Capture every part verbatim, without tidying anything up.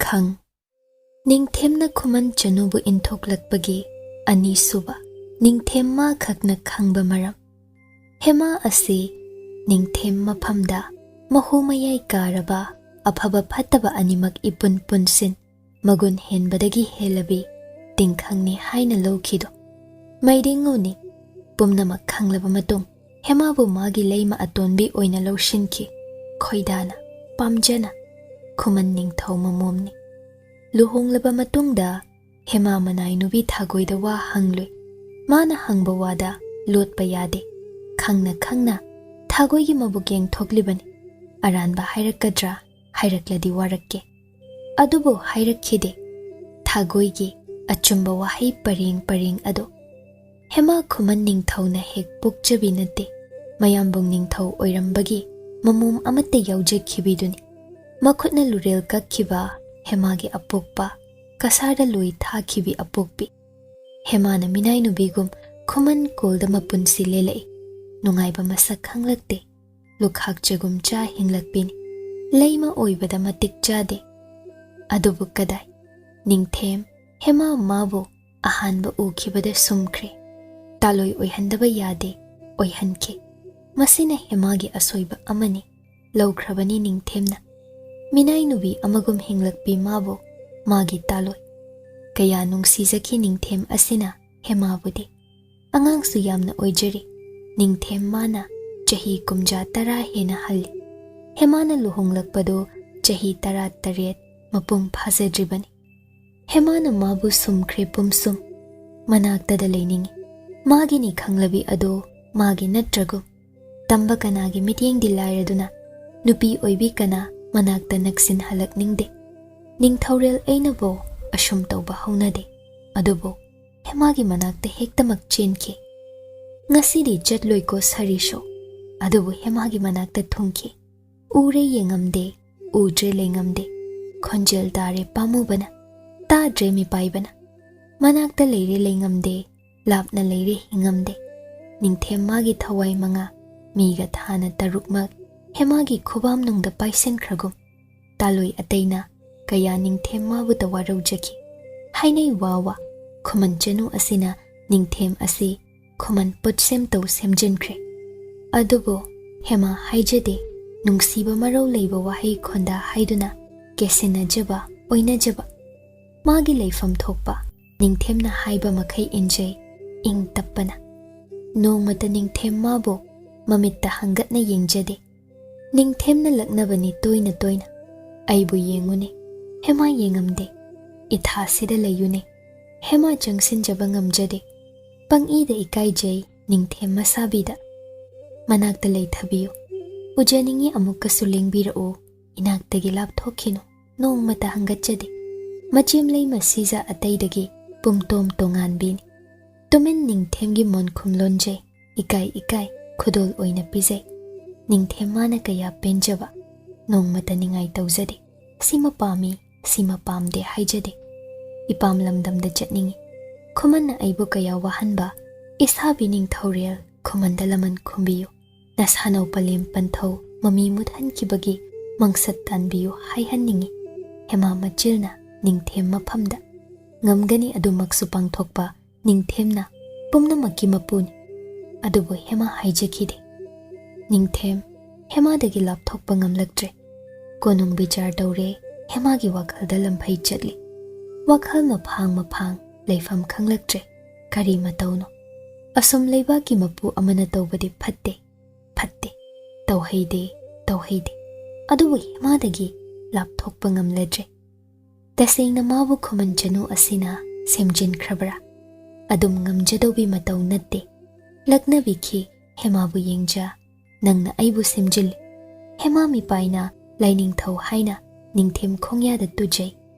ꯈꯪ꯫ ꯅꯤꯡꯊꯦꯝꯅ ꯈꯨꯃꯟ ꯆꯅꯨꯕꯨ ꯏꯟꯊꯣꯛꯂꯛꯄꯒꯤ ꯑꯅꯤꯁꯨꯕ꯫ ꯅꯤꯡꯊꯦꯝ ꯃꯥ ꯈꯛꯅ ꯈꯪꯕ ꯃꯔꯝ꯫ ꯍꯦꯃꯥ ꯑꯁꯤ ꯅꯤꯡꯊꯦꯝ ꯃꯐꯝꯗ ꯃꯍꯨ ꯃꯌꯥꯏ ꯀꯥꯔꯕ ꯑꯐꯕ ꯐꯠꯇꯕ ꯑꯅꯤꯃꯛ ꯏꯄꯨꯟ ꯄꯨꯟꯁꯤꯟ ꯃꯒꯨꯟ ꯍꯦꯟꯕꯗꯒꯤ ꯍꯦꯜꯂꯕꯤ ꯇꯤꯡꯈꯪꯅꯤ ꯍꯥꯏꯅ ꯂꯧꯈꯤꯗꯣ꯫ ꯃꯩꯗꯤꯡꯉꯨꯅꯤ꯫ ꯄꯨꯝꯅꯃꯛ ꯈꯪꯂꯕ ꯃꯇꯨꯡ ꯍꯦꯃꯥꯕꯨ ꯃꯥꯒꯤ ꯂꯩꯃ ꯑꯇꯣꯟꯕꯤ ꯑꯣꯏꯅ ꯂꯧꯁꯤꯟꯈꯤ꯫ ꯈꯣꯏꯗꯥꯅ, ꯄꯥꯝꯖꯅ ꯈꯨꯃꯟ ꯅꯤꯡꯊꯧ ꯃꯃꯣꯝꯅꯤ꯫ ꯂꯨꯍꯣꯡꯂꯕ ꯃꯇꯨꯡꯗ ꯍꯦꯃꯥ ꯃꯅꯥꯏ ꯅꯨꯄꯤ ꯊꯥꯒꯣꯏꯗ ꯋꯥ ꯍꯪꯂꯨꯏ꯫ ꯃꯥꯅ ꯍꯪꯕ ꯋꯥꯗ ꯂꯣꯠꯄ ꯌꯥꯗꯦ꯫ ꯈꯪꯅ ꯈꯪꯅ ꯊꯥꯒꯣꯏꯒꯤ ꯃꯕꯨꯛ ꯌꯦꯡꯊꯣꯛꯂꯤꯕꯅꯤ꯫ ꯑꯔꯥꯟꯕ ꯍꯥꯏꯔꯛꯀꯗ꯭ꯔꯥ ꯍꯥꯏꯔꯛꯂꯗꯤ ꯋꯥꯔꯛꯀꯦ꯫ ꯑꯗꯨꯕꯨ ꯍꯥꯏꯔꯛꯈꯤꯗꯦ꯫ ꯊꯥꯒꯣꯏꯒꯤ ꯑꯆꯨꯝꯕ ꯋꯥꯍꯩ ꯄꯔꯦꯡ ꯄꯔꯦꯡ ꯑꯗꯨ꯫ ꯍꯦꯃꯥ ꯈꯨꯃꯟ ꯅꯤꯡꯊꯧꯅ ꯍꯦꯛ ꯄꯣꯛꯆꯕꯤ ꯅꯠꯇꯦ꯫ ꯃꯌꯥꯝꯕꯨꯡ ꯅꯤꯡꯊꯧ ꯑꯣꯏꯔꯝꯕꯒꯤ ꯃꯃꯣꯝ ꯑꯃꯠꯇ ꯌꯥꯎꯖꯈꯤꯕꯤꯗꯨꯅꯤ꯫ ꯃꯈꯨꯠꯅ ꯂꯨꯔꯦꯜ ꯀꯛꯈꯤꯕ ꯍꯦꯃꯥꯒꯤ ꯑꯄꯣꯛꯄ, ꯀꯁꯥꯔꯗ ꯂꯣꯏ ꯊꯥꯈꯤꯕꯤ ꯑꯄꯣꯛꯄꯤ꯫ ꯍꯦꯃꯥꯅ ꯃꯤꯅꯥꯏ ꯅꯨꯄꯤꯒꯨꯝ ꯈꯨꯃꯟ ꯀꯣꯜꯗ ꯃꯄꯨꯟꯁꯤ ꯂꯦꯜꯂꯛꯏ꯫ ꯅꯨꯡꯉꯥꯏꯕ ꯃꯁꯛ ꯈꯪꯂꯛꯇꯦ꯫ ꯂꯨꯈꯥꯛ ꯆꯒꯨꯝ ꯆꯥ ꯍꯤꯡꯂꯛꯄꯤꯅꯤ꯫ ꯂꯩꯃ ꯑꯣꯏꯕꯗ ꯃꯇꯤꯛ ꯆꯥꯗꯦ꯫ ꯑꯗꯨꯕꯨ ꯀꯗꯥꯏ? ꯅꯤꯡꯊꯦꯝ ꯍꯦꯃꯥ ꯃꯥꯕꯨ ꯑꯍꯥꯟꯕ ꯎꯈꯤꯕꯗ ꯁꯨꯝꯈ꯭ꯔꯦ꯫ ꯇꯥꯂꯣꯏ ꯑꯣꯏꯍꯟꯗꯕ ꯌꯥꯗꯦ, ꯑꯣꯏꯍꯟꯈꯤ꯫ ꯃꯁꯤꯅ ꯍꯦꯃꯥꯒꯤ ꯑꯁꯣꯏꯕ ꯑꯃꯅꯤ꯫ ꯂꯧꯈ꯭ꯔꯕꯅꯤ ꯅꯤꯡꯊꯦꯝꯅ꯫ ꯃꯤꯅꯥꯏ ꯅꯨꯄꯤ ꯑꯃꯒꯨꯝ ꯍꯤꯡꯂꯛꯄꯤ ꯃꯥꯕꯨ ꯃꯥꯒꯤ ꯇꯥꯂꯣꯏ꯫ ꯀꯌꯥ ꯅꯨꯡꯁꯤꯖꯈꯤ ꯅꯤꯡꯊꯦꯝ ꯑꯁꯤꯅ ꯍꯦꯃꯥꯕꯨꯗꯤ꯫ ꯑꯉꯥꯡꯁꯨ ꯌꯥꯝꯅ ꯑꯣꯏꯖꯔꯤ꯫ ꯅꯤꯡꯊꯦꯝ ꯃꯥꯅ ꯆꯍꯤ ꯀꯨꯝꯖꯥ ꯇꯔꯥ ꯍꯦꯟꯅ ꯍꯜꯂꯤ꯫ ꯍꯦꯃꯥꯅ ꯂꯨꯍꯣꯡꯂꯛꯄꯗꯨ ꯆꯍꯤ ꯇꯔꯥ ꯇꯔꯦꯠ ꯃꯄꯨꯡ ꯐꯥꯖꯗ꯭ꯔꯤꯕꯅꯤ꯫ ꯍꯦꯃꯥꯅ ꯃꯥꯕꯨ ꯁꯨꯝꯈ꯭ꯔꯦ ꯄꯨꯝꯁꯨꯝ꯫ ꯃꯅꯥꯛꯇꯗ ꯂꯩꯅꯤꯡꯏ꯫ ꯃꯥꯒꯤꯅꯤ ꯈꯪꯂꯕꯤ ꯑꯗꯨ ꯃꯥꯒꯤ ꯅꯠꯇ꯭ꯔꯒꯨꯝ꯫ ꯇꯝꯕ ꯀꯅꯥꯒꯤ ꯃꯤꯠꯌꯦꯡꯗꯤ ꯂꯥꯏꯔꯗꯨꯅ ꯅꯨꯄꯤ ꯑꯣꯏꯕꯤ ꯀꯅꯥ ꯃꯅꯥꯛꯇ ꯅꯛꯁꯤꯟꯍꯜꯂꯛꯅꯤꯡꯗꯦ꯫ ꯅꯤꯡꯊꯧꯔꯦꯜ ꯑꯩꯅꯕꯨ ꯑꯁꯨꯝ ꯇꯧꯕ ꯍꯧꯅꯗꯦ꯫ ꯑꯗꯨꯕꯨ ꯍꯦꯃꯥꯒꯤ ꯃꯅꯥꯛꯇ ꯍꯦꯛꯇꯃꯛ ꯆꯦꯟꯈꯤ꯫ ꯉꯁꯤꯗꯤ ꯆꯠꯂꯣꯏꯀꯣ ꯁꯥꯔꯤꯁꯨ꯫ ꯑꯗꯨꯕꯨ ꯍꯦꯃꯥꯒꯤ ꯃꯅꯥꯛꯇ ꯊꯨꯡꯈꯤ꯫ ꯎꯔꯦ ꯌꯦꯡꯉꯝꯗꯦ, ꯎꯗ꯭ꯔꯦ ꯂꯩꯉꯝꯗꯦ꯫ ꯈꯣꯟꯖꯦꯜ ꯇꯥꯔꯦ ꯄꯥꯝꯃꯨꯕꯅ, ꯇꯥꯗ꯭ꯔꯦ ꯃꯤꯄꯥꯏꯕꯅ꯫ ꯃꯅꯥꯛꯇ ꯂꯩꯔꯦ ꯂꯩꯉꯝꯗꯦ, ꯂꯥꯞꯅ ꯂꯩꯔꯦ ꯍꯤꯡꯉꯝꯗꯦ꯫ ꯅꯤꯡꯊꯦꯝ ꯃꯥꯒꯤ ꯊꯋꯥꯏ ꯃꯉꯥ, ꯃꯤꯒ ꯊꯥꯅ ꯇꯔꯨꯛꯃꯛ ꯍꯦꯃꯥꯒꯤ ꯈꯨꯕꯥꯝꯅꯨꯡꯗ ꯄꯥꯏꯁꯤꯟꯈ꯭ꯔꯒꯨꯝ꯫ ꯇꯥꯂꯣꯏ ꯑꯇꯩꯅ ꯀꯌꯥ ꯅꯤꯡꯊꯦꯝ ꯃꯥꯕꯨ ꯇꯋꯥꯔꯧꯖꯈꯤ꯫ ꯍꯥꯏꯅꯩ ꯋꯥ ꯋꯥ, ꯈꯨꯃꯟ ꯆꯅꯨ ꯑꯁꯤꯅ ꯅꯤꯡꯊꯦꯝ ꯑꯁꯤ ꯈꯨꯃꯟ ꯄꯣꯠꯁꯦꯝ ꯇꯧ ꯁꯦꯝꯖꯤꯟꯈ꯭ꯔꯦ꯫ ꯑꯗꯨꯕꯨ ꯍꯦꯃꯥ ꯍꯥꯏꯖꯗꯦ, ꯅꯨꯡꯁꯤꯕ ꯃꯔꯧ ꯂꯩꯕ ꯋꯥꯍꯩ ꯈꯣꯟꯗꯥ ꯍꯥꯏꯗꯨꯅ ꯀꯦꯁꯤꯟꯅꯖꯕ, ꯑꯣꯏꯅꯖꯕ꯫ ꯃꯥꯒꯤ ꯂꯩꯐꯝ ꯊꯣꯛꯄ ꯅꯤꯡꯊꯦꯝꯅ ꯍꯥꯏꯕ ꯃꯈꯩ ꯏꯟꯖꯩ, ꯏꯪ ꯇꯞꯄꯅ꯫ ꯅꯣꯡꯃꯇ ꯅꯤꯡꯊꯦꯝ ꯃꯥꯕꯨ ꯃꯃꯤꯠꯇ ꯍꯪꯒꯠꯅ ꯌꯦꯡꯖꯗꯦ꯫ ꯅꯤꯡꯊꯦꯝꯅ ꯂꯛꯅꯕꯅꯤ ꯇꯣꯏꯅ ꯇꯣꯏꯅ, "ꯑꯩꯕꯨ ꯌꯦꯡꯉꯨꯅꯦ, ꯍꯦꯃꯥ ꯌꯦꯡꯉꯝꯗꯦ꯫ ꯏꯊꯥꯁꯤꯗ ꯂꯩꯌꯨꯅꯦ, ꯍꯦꯃꯥ ꯆꯪꯁꯤꯟꯖꯕ ꯉꯝꯖꯗꯦ꯫ ꯄꯪꯏꯗ ꯏꯀꯥꯏꯖꯩ ꯅꯤꯡꯊꯦꯝ ꯃꯁꯥꯕꯤꯗ꯫ ꯃꯅꯥꯛꯇ ꯂꯩꯊꯕꯤꯌꯨ, ꯎꯖꯅꯤꯡꯉꯤ, ꯑꯃꯨꯛꯀꯁꯨ ꯂꯦꯡꯕꯤꯔꯛꯎ, ꯏꯅꯥꯛꯇꯒꯤ ꯂꯥꯞꯊꯣꯛꯈꯤꯅꯨ, ꯅꯣꯡꯃꯇ ꯍꯪꯒꯠꯆꯗꯦ꯫ ꯃꯆꯦꯝ ꯂꯩꯃ ꯁꯤꯖ ꯑꯇꯩꯗꯒꯤ ꯄꯨꯝꯇꯣꯝ ꯇꯣꯉꯥꯟꯕꯤꯅꯤ꯫ ꯇꯨꯃꯤꯟ ꯅꯤꯡꯊꯦꯝꯒꯤ ꯃꯣꯟꯈꯨꯝ ꯂꯣꯟꯖꯩ, ꯏꯀꯥꯏ ꯏꯀꯥꯏ ꯈꯨꯗꯣꯜ ꯑꯣꯏꯅ ꯄꯤꯖꯩ꯫ ꯅꯤꯡꯊꯦꯝ ꯃꯥꯅ ꯀꯌꯥ ꯄꯦꯟꯖꯕ, ꯅꯣꯡꯃꯇ ꯅꯤꯡꯉꯥꯏ ꯇꯧꯖꯗꯦ꯫ ꯁꯤꯃ ꯄꯥꯝꯃꯤ, ꯁꯤꯃ ꯄꯥꯝꯗꯦ ꯍꯥꯏꯖꯗꯦ꯫ ꯏꯄꯥꯝ ꯂꯝꯗꯝꯗ ꯆꯠꯅꯤꯡꯏ꯫ ꯈꯨꯃꯟꯅ ꯑꯩꯕꯨ ꯀꯌꯥ ꯋꯥꯍꯟꯕ, ꯏꯁꯥꯕꯤ ꯅꯤꯡꯊꯧꯔꯦꯜ ꯈꯨꯃꯟꯗ ꯂꯃꯟ ꯈꯨꯝꯕꯤꯌꯨ꯫ ꯅꯁꯥꯅꯧ ꯄꯂꯦꯝ ꯄꯟꯊꯧ ꯃꯃꯤ ꯃꯨꯠꯍꯟꯈꯤꯕꯒꯤ ꯃꯪꯁꯠ ꯇꯥꯟꯕꯤꯌꯨ ꯍꯥꯏꯍꯟꯅꯤꯡꯏ꯫ ꯍꯦꯃꯥ ꯃꯆꯤꯜꯅ ꯅꯤꯡꯊꯦꯝ ꯃꯐꯝꯗ꯫ ꯉꯝꯒꯅꯤ ꯑꯗꯨꯃꯛꯁꯨ ꯄꯥꯡꯊꯣꯛꯄ ꯅꯤꯡꯊꯦꯝꯅ ꯄꯨꯝꯅꯃꯛꯀꯤ ꯃꯄꯨꯅꯤ꯫ ꯑꯗꯨꯕꯨ ꯍꯦꯃꯥ ꯍꯥꯏꯖꯈꯤꯗꯦ꯫ ꯅꯤꯡꯊꯦꯝ ꯍꯦꯃꯥꯗꯒꯤ ꯂꯥꯞꯊꯣꯛꯄ ꯉꯝꯂꯛꯇ꯭ꯔꯦ꯫ ꯀꯣꯅꯨꯡ ꯕꯤꯆꯥꯔ ꯇꯧꯔꯦ, ꯍꯦꯃꯥꯒꯤ ꯋꯥꯈꯜꯗ ꯂꯝꯐꯩ ꯆꯠꯂꯤ꯫ ꯋꯥꯈꯜ ꯃꯐꯥꯡ ꯃꯐꯥꯡ, ꯂꯩꯐꯝ ꯈꯪꯂꯛꯇ꯭ꯔꯦ꯫ ꯀꯔꯤ ꯃꯇꯧꯅꯣ? ꯑꯁꯨꯝ ꯂꯩꯕꯥꯛꯀꯤ ꯃꯄꯨ ꯑꯃꯅ ꯇꯧꯕꯗꯤ ꯐꯠꯇꯦ, ꯐꯠꯇꯦ, ꯇꯧꯍꯩꯗꯦ, ꯇꯧꯍꯩꯗꯦ꯫ ꯑꯗꯨꯕꯨ ꯍꯦꯃꯥꯗꯒꯤ ꯂꯥꯞꯊꯣꯛꯄ ꯉꯝꯂꯗ꯭ꯔꯦ꯫ ꯇꯁꯦꯡꯅ ꯃꯥꯕꯨ ꯈꯨꯃꯟ ꯆꯅꯨ ꯑꯁꯤꯅ ꯁꯦꯝꯖꯤꯟꯈ꯭ꯔꯕ꯭ꯔꯥ? ꯑꯗꯨꯝ ꯉꯝꯖꯗꯧꯕꯤ ꯃꯇꯧ ꯅꯠꯇꯦ꯫ ꯂꯛꯅꯕꯤꯈꯤ, ꯍꯦꯃꯥꯕꯨ ꯌꯦꯡꯖ, ꯅꯪꯅ ꯑꯩꯕꯨ ꯁꯦꯝꯖꯤꯜꯂꯤ꯫ ꯍꯦꯃꯥ ꯃꯤꯄꯥꯏꯅ ꯂꯥꯏꯅꯤꯡꯊꯧ ꯍꯥꯏꯅ ꯅꯤꯡꯊꯦꯝ ꯈꯣꯡꯌꯥꯗ ꯇꯨꯖꯩ꯫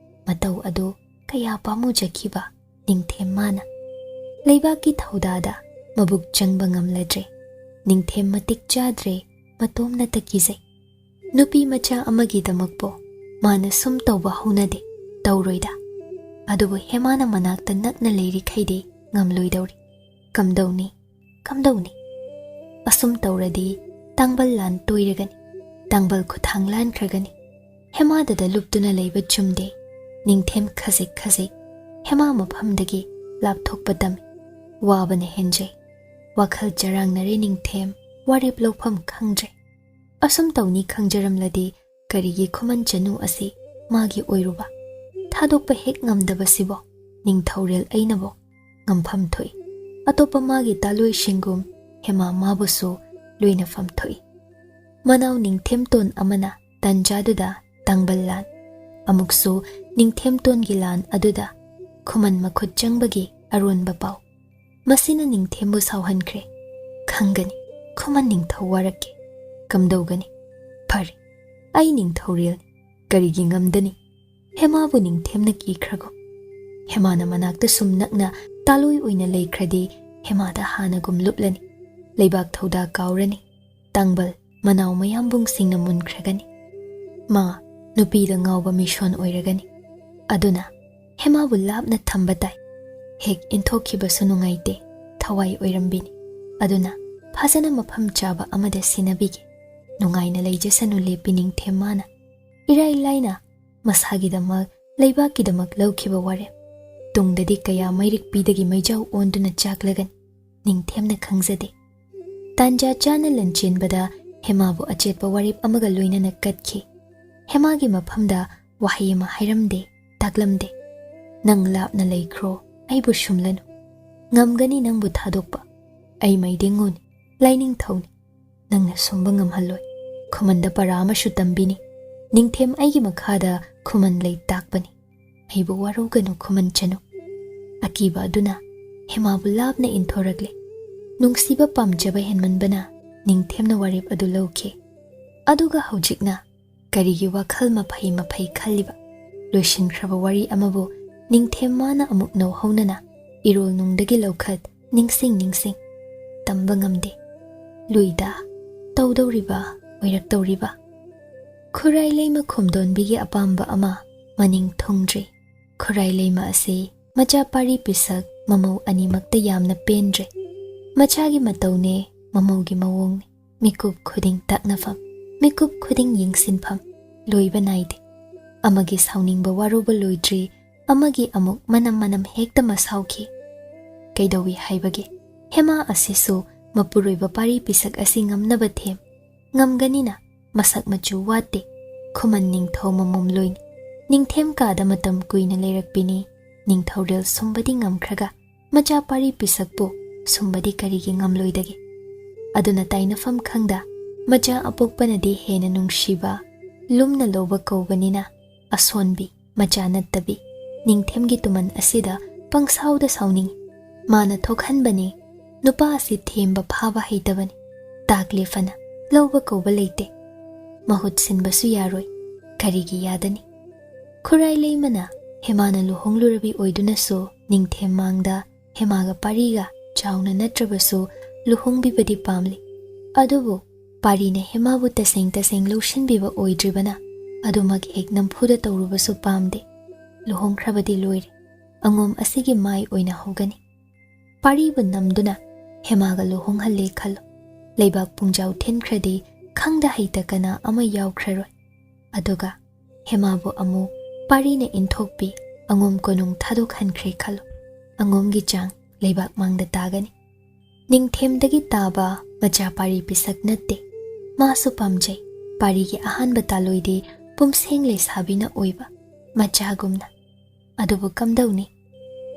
ꯃꯇꯧ ꯑꯗꯨ ꯀꯌꯥ ꯄꯥꯝꯃꯨꯖꯈꯤꯕ ꯅꯤꯡꯊꯦꯝ ꯃꯥꯅ꯫ ꯂꯩꯕꯥꯛꯀꯤ ꯊꯧꯗꯥꯗ ꯃꯕꯨꯛ ꯆꯪꯕ ꯉꯝꯂꯗ꯭ꯔꯦ꯫ ꯅꯤꯡꯊꯦꯝ ꯃꯇꯤꯛ ꯆꯥꯗ꯭ꯔꯦ, ꯃꯇꯣꯝꯅꯇ ꯀꯤꯖꯩ꯫ ꯅꯨꯄꯤ ꯃꯆꯥ ꯑꯃꯒꯤꯗꯃꯛꯄꯨ ꯃꯥꯅ ꯁꯨꯝ ꯇꯧꯕ ꯍꯧꯅꯗꯦ, ꯇꯧꯔꯣꯏꯗ꯫ ꯑꯗꯨꯕꯨ ꯍꯦꯃꯥꯅ ꯃꯅꯥꯛꯇ ꯅꯛꯅ ꯂꯩꯔꯤꯈꯩꯗꯤ ꯉꯝꯂꯣꯏꯗꯧꯔꯤ꯫ ꯀꯝꯗꯧꯅꯤ? ꯀꯝꯗꯧꯅꯤ? ꯑꯁꯨꯝ ꯇꯧꯔꯗꯤ ꯇꯥꯡꯕꯜ ꯂꯥꯟ ꯇꯣꯏꯔꯒꯅꯤ, ꯇꯥꯡꯕꯜ ꯈꯨꯊꯥꯡ ꯂꯥꯟꯈ꯭ꯔꯒꯅꯤ꯫ ꯍꯦꯃꯥꯗꯗ ꯂꯨꯞꯇꯨꯅ ꯂꯩꯕ ꯆꯨꯝꯗꯦ꯫ ꯅꯤꯡꯊꯦꯝ ꯈꯖꯤꯛ ꯈꯖꯤꯛ ꯍꯦꯃꯥ ꯃꯐꯝꯗꯒꯤ ꯂꯥꯞꯊꯣꯛꯄ ꯇꯝꯃꯤ꯫ ꯋꯥꯕꯅ ꯍꯦꯟꯖꯩ꯫ ꯋꯥꯈꯜ ꯆꯔꯥꯡꯅꯔꯦ ꯅꯤꯡꯊꯦꯝ, ꯋꯥꯔꯦꯞ ꯂꯧꯐꯝ ꯈꯪꯗ꯭ꯔꯦ꯫ ꯑꯁꯨꯝ ꯇꯧꯅꯤ ꯈꯪꯖꯔꯝꯂꯗꯤ ꯀꯔꯤꯒꯤ ꯈꯨꯃꯟ ꯆꯅꯨ ꯑꯁꯤ ꯃꯥꯒꯤ ꯑꯣꯏꯔꯨꯕ? ꯊꯥꯗꯣꯛꯄ ꯍꯦꯛ ꯉꯝꯗꯕꯁꯤꯕꯣ ꯅꯤꯡꯊꯧꯔꯦꯜ ꯑꯩꯅꯕꯣ ꯉꯝꯐꯝ ꯊꯣꯛꯏ꯫ ꯑꯇꯣꯞꯄ ꯃꯥꯒꯤ ꯇꯥꯂꯣꯏꯁꯤꯡꯒꯨꯝ ꯍꯦꯃꯥ ꯃꯥꯕꯨꯁꯨ ꯂꯣꯏꯅꯐꯝ ꯊꯣꯛꯏ꯫ ꯃꯅꯥꯎ ꯅꯤꯡꯊꯦꯝꯇꯣꯟ ꯑꯃꯅ ꯇꯟꯖꯥꯗꯨꯗ ꯇꯥꯡꯕꯜ ꯂꯥꯟ, ꯑꯃꯨꯛꯁꯨ ꯅꯤꯡꯊꯦꯝꯇꯣꯟꯒꯤ ꯂꯥꯟ ꯑꯗꯨꯗ ꯈꯨꯃꯟ ꯃꯈꯨꯠ ꯆꯪꯕꯒꯤ ꯑꯔꯣꯟꯕ ꯄꯥꯎ꯫ ꯃꯁꯤꯅ ꯅꯤꯡꯊꯦꯝꯕꯨ ꯁꯥꯎꯍꯟꯈ꯭ꯔꯦ꯫ "ꯈꯪꯒꯅꯤ, ꯈꯨꯃꯟ ꯅꯤꯡꯊꯧ ꯋꯥꯔꯛꯀꯦ꯫ ꯀꯝꯗꯧꯒꯅꯤ? ꯐꯔꯦ, ꯑꯩ ꯅꯤꯡꯊꯧꯔꯦꯜꯅꯤ, ꯀꯔꯤꯒꯤ ꯉꯝꯗꯅꯤ?" ꯍꯦꯃꯥꯕꯨ ꯅꯤꯡꯊꯦꯝꯅ ꯀꯤꯈ꯭ꯔꯒꯨꯝ꯫ ꯍꯦꯃꯥꯅ ꯃꯅꯥꯛꯇ ꯁꯨꯝ ꯅꯛꯅ ꯇꯥꯂꯣꯏ ꯑꯣꯏꯅ ꯂꯩꯈ꯭ꯔꯗꯤ ꯍꯦꯃꯥꯗ ꯍꯥꯟꯅꯒꯨꯝ ꯂꯨꯞꯂꯅꯤ꯫ ꯂꯩꯕꯥꯛ ꯊꯧꯗꯥ ꯀꯥꯎꯔꯅꯤ꯫ ꯇꯥꯡꯕꯜ ꯃꯅꯥꯎ ꯃꯌꯥꯝꯕꯨꯡꯁꯤꯡꯅ ꯃꯨꯟꯈ꯭ꯔꯒꯅꯤ꯫ ꯃꯥ ꯅꯨꯄꯤꯗ ꯉꯥꯎꯕ ꯃꯤꯁꯣꯟ ꯑꯣꯏꯔꯒꯅꯤ꯫ ꯑꯗꯨꯅ ꯍꯦꯃꯥꯕꯨ ꯂꯥꯞꯅ ꯊꯝꯕ ꯇꯥꯏ꯫ ꯍꯦꯛ ꯏꯟꯊꯣꯛꯈꯤꯕꯁꯨ ꯅꯨꯡꯉꯥꯏꯇꯦ, ꯊꯋꯥꯏ ꯑꯣꯏꯔꯝꯕꯤꯅꯤ꯫ ꯑꯗꯨꯅ ꯐꯖꯅ ꯃꯐꯝ ꯆꯥꯕ ꯑꯃꯗ ꯁꯤꯟꯅꯕꯤꯒꯦ꯫ ꯅꯨꯡꯉꯥꯏꯅ ꯂꯩꯖꯁꯅꯨ ꯂꯦꯞꯄꯤ ꯅꯤꯡꯊꯦꯝ ꯃꯥꯅ꯫ ꯏꯔꯥꯏ ꯂꯥꯏꯅ ꯃꯁꯥꯒꯤꯗꯃꯛ, ꯂꯩꯕꯥꯛꯀꯤꯗꯃꯛ ꯂꯧꯈꯤꯕ ꯋꯥꯔꯦꯞ꯫ ꯇꯨꯡꯗꯗꯤ ꯀꯌꯥ ꯃꯩꯔꯤꯛ ꯄꯤꯗꯒꯤ ꯃꯩꯖꯥꯎ ꯑꯣꯟꯗꯨꯅ ꯆꯥꯛꯂꯒꯅꯤ, ꯅꯤꯡꯊꯦꯝꯅ ꯈꯪꯖꯗꯦ꯫ ꯇꯥꯟꯖꯥ ꯆꯥꯅ ꯂꯟꯆꯦꯟꯕꯗ ꯍꯦꯃꯥꯕꯨ ꯑꯆꯦꯠꯄ ꯋꯥꯔꯦꯞ ꯑꯃꯒ ꯂꯣꯏꯅꯅ ꯀꯠꯈꯤ꯫ ꯍꯦꯃꯥꯒꯤ ꯃꯐꯝꯗ ꯋꯥꯍꯩ ꯑꯃ ꯍꯥꯏꯔꯝꯗꯦ, ꯇꯥꯛꯂꯝꯗꯦ꯫ "ꯅꯪ ꯂꯥꯞꯅ ꯂꯩꯈ꯭ꯔꯣ, ꯑꯩꯕꯨ ꯁꯨꯝꯂꯅꯨ꯫ ꯉꯝꯒꯅꯤ ꯅꯪꯕꯨ ꯊꯥꯗꯣꯛꯄ꯫ ꯑꯩ ꯃꯩꯗꯤꯡꯉꯨꯅꯤ, ꯂꯥꯏꯅꯤꯡꯊꯧꯅꯤ꯫ ꯅꯪꯅ ꯁꯨꯝꯕ ꯉꯝꯍꯜꯂꯣꯏ꯫ ꯈꯨꯃꯟꯗ ꯄꯔꯥ ꯑꯃꯁꯨ ꯇꯝꯕꯤꯅꯤ꯫ ꯅꯤꯡꯊꯦꯝ ꯑꯩꯒꯤ ꯃꯈꯥꯗ ꯈꯨꯃꯟ ꯂꯩ ꯇꯥꯛꯄꯅꯤ꯫ ꯑꯩꯕꯨ ꯋꯥꯔꯧꯒꯅꯨ ꯈꯨꯃꯟ ꯆꯅꯨ꯫" ꯑꯀꯤꯕ ꯑꯗꯨꯅ ꯍꯦꯃꯥꯕꯨ ꯂꯥꯞꯅ ꯏꯟꯊꯣꯔꯛꯂꯦ꯫ ꯅꯨꯡꯁꯤꯕ ꯄꯥꯝꯖꯕ ꯍꯦꯟꯃꯟꯕꯅ ꯅꯤꯡꯊꯦꯝꯅ ꯋꯥꯔꯦꯞ ꯑꯗꯨ ꯂꯧꯈꯤ꯫ ꯑꯗꯨꯒ ꯍꯧꯖꯤꯛꯅ ꯀꯔꯤꯒꯤ ꯋꯥꯈꯜ ꯃꯐꯩ ꯃꯐꯩ ꯈꯜꯂꯤꯕ? ꯂꯣꯏꯁꯤꯟꯈ꯭ꯔꯕ ꯋꯥꯔꯤ ꯑꯃꯕꯨ ꯅꯤꯡꯊꯦꯝ ꯃꯥꯅ ꯑꯃꯨꯛ ꯅꯧꯍꯧꯅꯅ ꯏꯔꯣꯜꯅꯨꯡꯗꯒꯤ ꯂꯧꯈꯠ ꯅꯤꯡꯁꯤꯡ ꯅꯤꯡꯁꯤꯡ꯫ ꯇꯝꯕ ꯉꯝꯗꯦ꯫ ꯂꯨꯏꯗ ꯇꯧꯗꯧꯔꯤꯕ, ꯑꯣꯏꯔꯛꯇꯧꯔꯤꯕ꯫ ꯈꯨꯔꯥꯏ ꯂꯩꯃ ꯈꯨꯝꯗꯣꯟꯕꯤꯒꯤ ꯑꯄꯥꯝꯕ ꯑꯃ ꯃꯅꯤꯡ ꯊꯨꯡꯗ꯭ꯔꯤ꯫ ꯈꯨꯔꯥꯏ ꯂꯩꯃ ꯑꯁꯤ ꯃꯆꯥ ꯄꯥꯔꯤ ꯄꯤꯁꯛ ꯃꯃꯧ ꯑꯅꯤꯃꯛꯇ ꯌꯥꯝꯅ ꯄꯦꯟꯗ꯭ꯔꯦ꯫ ꯃꯆꯥꯒꯤ ꯃꯇꯧꯅꯦ, ꯃꯃꯧꯒꯤ ꯃꯑꯣꯡꯅꯦ꯫ ꯃꯤꯀꯨꯞ ꯈꯨꯗꯤꯡ ꯇꯛꯅꯐꯝ, ꯃꯤꯀꯨꯞ ꯈꯨꯗꯤꯡ ꯌꯦꯡꯁꯤꯟꯐꯝ꯫ ꯂꯣꯏꯕ ꯅꯥꯏꯗꯦ꯫ ꯑꯃꯒꯤ ꯁꯥꯎꯅꯤꯡꯕ ꯋꯥꯔꯧꯕ ꯂꯣꯏꯗ꯭ꯔꯤ, ꯑꯃꯒꯤ ꯑꯃꯨꯛ ꯃꯅꯝ ꯃꯅꯝ ꯍꯦꯛꯇ ꯃꯁꯥꯎꯈꯤ꯫ ꯀꯩꯗꯧꯏ ꯍꯥꯏꯕꯒꯦ? ꯍꯦꯃꯥ ꯑꯁꯤꯁꯨ ꯃꯄꯨꯔꯣꯏꯕ ꯄꯥꯔꯤ ꯄꯤꯁꯛ ꯑꯁꯤ ꯉꯝꯅꯕ ꯊꯦꯝ꯫ ꯉꯝꯒꯅꯤꯅ, ꯃꯁꯛ ꯃꯆꯨ ꯋꯥꯠꯇꯦ꯫ ꯈꯨꯃꯟ ꯅꯤꯡꯊꯧ ꯃꯃꯣꯝ ꯂꯣꯏꯅꯤ꯫ ꯅꯤꯡꯊꯦꯝ ꯀꯥꯗ ꯃꯇꯝ ꯀꯨꯏꯅ ꯂꯩꯔꯛꯄꯤꯅꯤ꯫ ꯅꯤꯡꯊꯧꯔꯦꯜ ꯁꯨꯝꯕꯗꯤ ꯉꯝꯈ꯭ꯔꯒ ꯃꯆꯥ ꯄꯥꯔꯤ ꯄꯤꯁꯛꯄꯨ ꯁꯨꯝꯕꯗꯤ ꯀꯔꯤꯒꯤ ꯉꯝꯂꯣꯏꯗꯒꯦ? ꯑꯗꯨꯅ ꯇꯥꯏꯅꯐꯝ ꯈꯪꯗ ꯃꯆꯥ ꯑꯄꯣꯛꯄꯅꯗꯤ ꯍꯦꯟꯅ ꯅꯨꯡꯁꯤꯕ, ꯂꯨꯝꯅ ꯂꯧꯕ ꯀꯧꯕꯅꯤꯅ, ꯑꯁꯣꯟꯕꯤ, ꯃꯆꯥ ꯅꯠꯇꯕꯤ, ꯅꯤꯡꯊꯦꯝꯒꯤ ꯇꯨꯃꯟ ꯑꯁꯤꯗ ꯄꯪꯁꯥꯎꯗ ꯁꯥꯎꯅꯤꯡꯏ꯫ ꯃꯥꯅ ꯊꯣꯛꯍꯟꯕꯅꯤ, ꯅꯨꯄꯥ ꯑꯁꯤ ꯊꯦꯝꯕ ꯐꯥꯕ ꯍꯩꯇꯕꯅꯤ꯫ ꯇꯥꯛꯂꯦ ꯐꯅ, ꯂꯧꯕ ꯀꯧꯕ ꯂꯩꯇꯦ꯫ ꯃꯍꯨꯠ ꯁꯤꯟꯕꯁꯨ ꯌꯥꯔꯣꯏ꯫ ꯀꯔꯤꯒꯤ ꯌꯥꯗꯅꯤ? ꯈꯨꯔꯥꯏ ꯂꯩꯃꯅ ꯍꯦꯃꯥꯅ ꯂꯨꯍꯣꯡꯂꯨꯔꯕꯤ ꯑꯣꯏꯗꯨꯅꯁꯨ ꯅꯤꯡꯊꯦꯝ ꯃꯥꯡꯗ ꯍꯦꯃꯥꯒ ꯄꯥꯔꯤꯒ ꯆꯥꯎꯅ ꯅꯠꯇ꯭ꯔꯕꯁꯨ ꯂꯨꯍꯣꯡꯕꯤꯕꯗꯤ ꯄꯥꯝꯂꯤ꯫ ꯑꯗꯨꯕꯨ ꯄꯥꯔꯤꯅ ꯍꯦꯃꯥꯕꯨ ꯇꯁꯦꯡ ꯇꯁꯦꯡ ꯂꯧꯁꯤꯟꯕꯤꯕ ꯑꯣꯏꯗ꯭ꯔꯤꯕꯅ ꯑꯗꯨꯃꯛ ꯍꯦꯛ ꯅꯝꯐꯨꯗ ꯇꯧꯔꯨꯕꯁꯨ ꯄꯥꯝꯗꯦ꯫ ꯂꯨꯍꯣꯡꯈ꯭ꯔꯕꯗꯤ ꯂꯣꯏꯔꯦ꯫ ꯑꯉꯣꯝ ꯑꯁꯤꯒꯤ ꯃꯥꯏ ꯑꯣꯏꯅ ꯍꯧꯒꯅꯤ꯫ ꯄꯥꯔꯤꯕꯨ ꯅꯝꯗꯨꯅ ꯍꯦꯃꯥꯒ ꯂꯨꯍꯣꯡꯍꯜꯂꯦ ꯈꯜꯂꯣ꯫ ꯂꯩꯕꯥꯛ ꯄꯨꯡꯖꯥꯎ ꯊꯤꯟꯈ꯭ꯔꯗꯤ ꯈꯪꯗ ꯍꯩꯇ ꯀꯅꯥ ꯑꯃ ꯌꯥꯎꯈ꯭ꯔꯔꯣꯏ꯫ ꯑꯗꯨꯒ ꯍꯦꯃꯥꯕꯨ ꯑꯃꯨꯛ ꯄꯥꯔꯤꯅ ꯏꯟꯊꯣꯛꯄꯤ, ꯑꯉꯣꯝ ꯀꯣꯅꯨꯡ ꯊꯥꯗꯣꯛꯍꯟꯈ꯭ꯔꯦ ꯈꯜꯂꯣ꯫ ꯑꯉꯣꯝꯒꯤ ꯆꯥꯡ ꯂꯩꯕꯥꯛ ꯃꯥꯡꯗ ꯇꯥꯒꯅꯤ꯫ ꯅꯤꯡꯊꯦꯝꯗꯒꯤ ꯇꯥꯕ ꯃꯆꯥ ꯄꯥꯔꯤ ꯄꯤꯁꯛ ꯅꯠꯇꯦ꯫ ꯃꯥꯁꯨ ꯄꯥꯝꯖꯩ꯫ ꯄꯥꯔꯤꯒꯤ ꯑꯍꯥꯟꯕ ꯇꯥꯂꯣꯏꯗꯤ ꯄꯨꯝꯁꯦꯡ ꯂꯩꯁꯥꯕꯤꯅ ꯑꯣꯏꯕ, ꯃꯆꯥꯒꯨꯝꯅ꯫ ꯑꯗꯨꯕꯨ ꯀꯝꯗꯧꯅꯤ?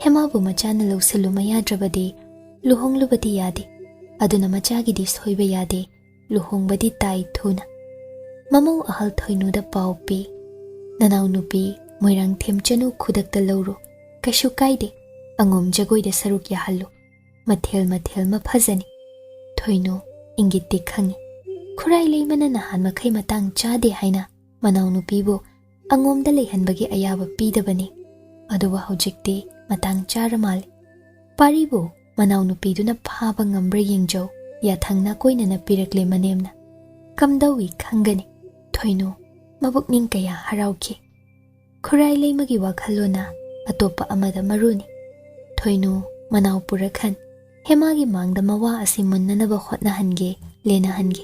ꯍꯦꯃꯥꯕꯨ ꯃꯆꯥꯅ ꯂꯧꯁꯤꯜꯂꯨ ꯃꯌꯥꯗ꯭ꯔꯕꯗꯤ ꯂꯨꯍꯣꯡꯂꯨꯕꯗꯤ ꯌꯥꯗꯦ꯫ ꯑꯗꯨꯅ ꯃꯆꯥꯒꯤꯗꯤ ꯁꯣꯏꯕ ꯌꯥꯗꯦ꯫ ꯂꯨꯍꯣꯡꯕꯗꯤ ꯇꯥꯏ ꯊꯨꯅ꯫ ꯃꯃꯧ ꯑꯍꯜ ꯊꯣꯏꯅꯨꯗ ꯄꯥꯎ ꯄꯤ꯫ "ꯅꯅꯥꯎꯅꯨꯄꯤ ꯃꯣꯏꯔꯥꯡꯊꯦꯝ ꯆꯅꯨ ꯈꯨꯗꯛꯇ ꯂꯧꯔꯨ꯫ ꯀꯩꯁꯨ ꯀꯥꯏꯗꯦ꯫ ꯑꯉꯣꯝ ꯖꯒꯣꯏꯗ ꯁꯔꯨꯛ ꯌꯥꯍꯜꯂꯨ꯫ ꯃꯊꯦꯜ ꯃꯊꯦꯜ ꯃꯐꯖꯅꯤ꯫" ꯊꯣꯏꯅꯨ ꯏꯪꯒꯤꯠꯇꯤ ꯈꯪꯏ꯫ ꯈꯨꯔꯥꯏ ꯂꯩꯃꯅ ꯅꯍꯥꯟ ꯃꯈꯩ ꯃꯇꯥꯡ ꯆꯥꯗꯦ ꯍꯥꯏꯅ ꯃꯅꯥꯎꯅꯨꯄꯤꯕꯨ ꯑꯉꯣꯝꯗ ꯂꯩꯍꯟꯕꯒꯤ ꯑꯌꯥꯕ ꯄꯤꯗꯕꯅꯤ꯫ ꯑꯗꯨꯕꯨ ꯍꯧꯖꯤꯛꯇꯤ ꯃꯇꯥꯡ ꯆꯥꯔ ꯃꯥꯜꯂꯤ꯫ ꯄꯥꯔꯤꯕꯨ ꯃꯅꯥꯎꯅꯨꯄꯤꯗꯨꯅ ꯐꯥꯕ ꯉꯝꯕ꯭ꯔꯥ ꯌꯦꯡꯖꯧ, ꯌꯥꯊꯪ ꯅꯥꯀꯣꯏꯅꯅ ꯄꯤꯔꯛꯂꯦ ꯃꯅꯦꯝꯅ꯫ ꯀꯝꯗꯧꯏ ꯈꯪꯒꯅꯤ꯫ ꯊꯣꯏꯅꯨ ꯃꯕꯨꯛꯅꯤꯡ ꯀꯌꯥ ꯍꯔꯥꯎꯈꯤ꯫ ꯈꯨꯔꯥꯏ ꯂꯩꯃꯒꯤ ꯋꯥꯈꯜꯂꯣꯟꯅ ꯑꯇꯣꯞꯄ ꯑꯃꯗ ꯃꯔꯨꯅꯤ꯫ ꯊꯣꯏꯅꯨ ꯃꯅꯥꯎ ꯄꯨꯔꯛꯍꯟ, ꯍꯦꯃꯥꯒꯤ ꯃꯥꯡꯗ ꯃꯋꯥ ꯑꯁꯤ ꯃꯨꯟꯅꯅꯕ ꯍꯣꯠꯅꯍꯟꯒꯦ, ꯂꯦꯟꯅꯍꯟꯒꯦ꯫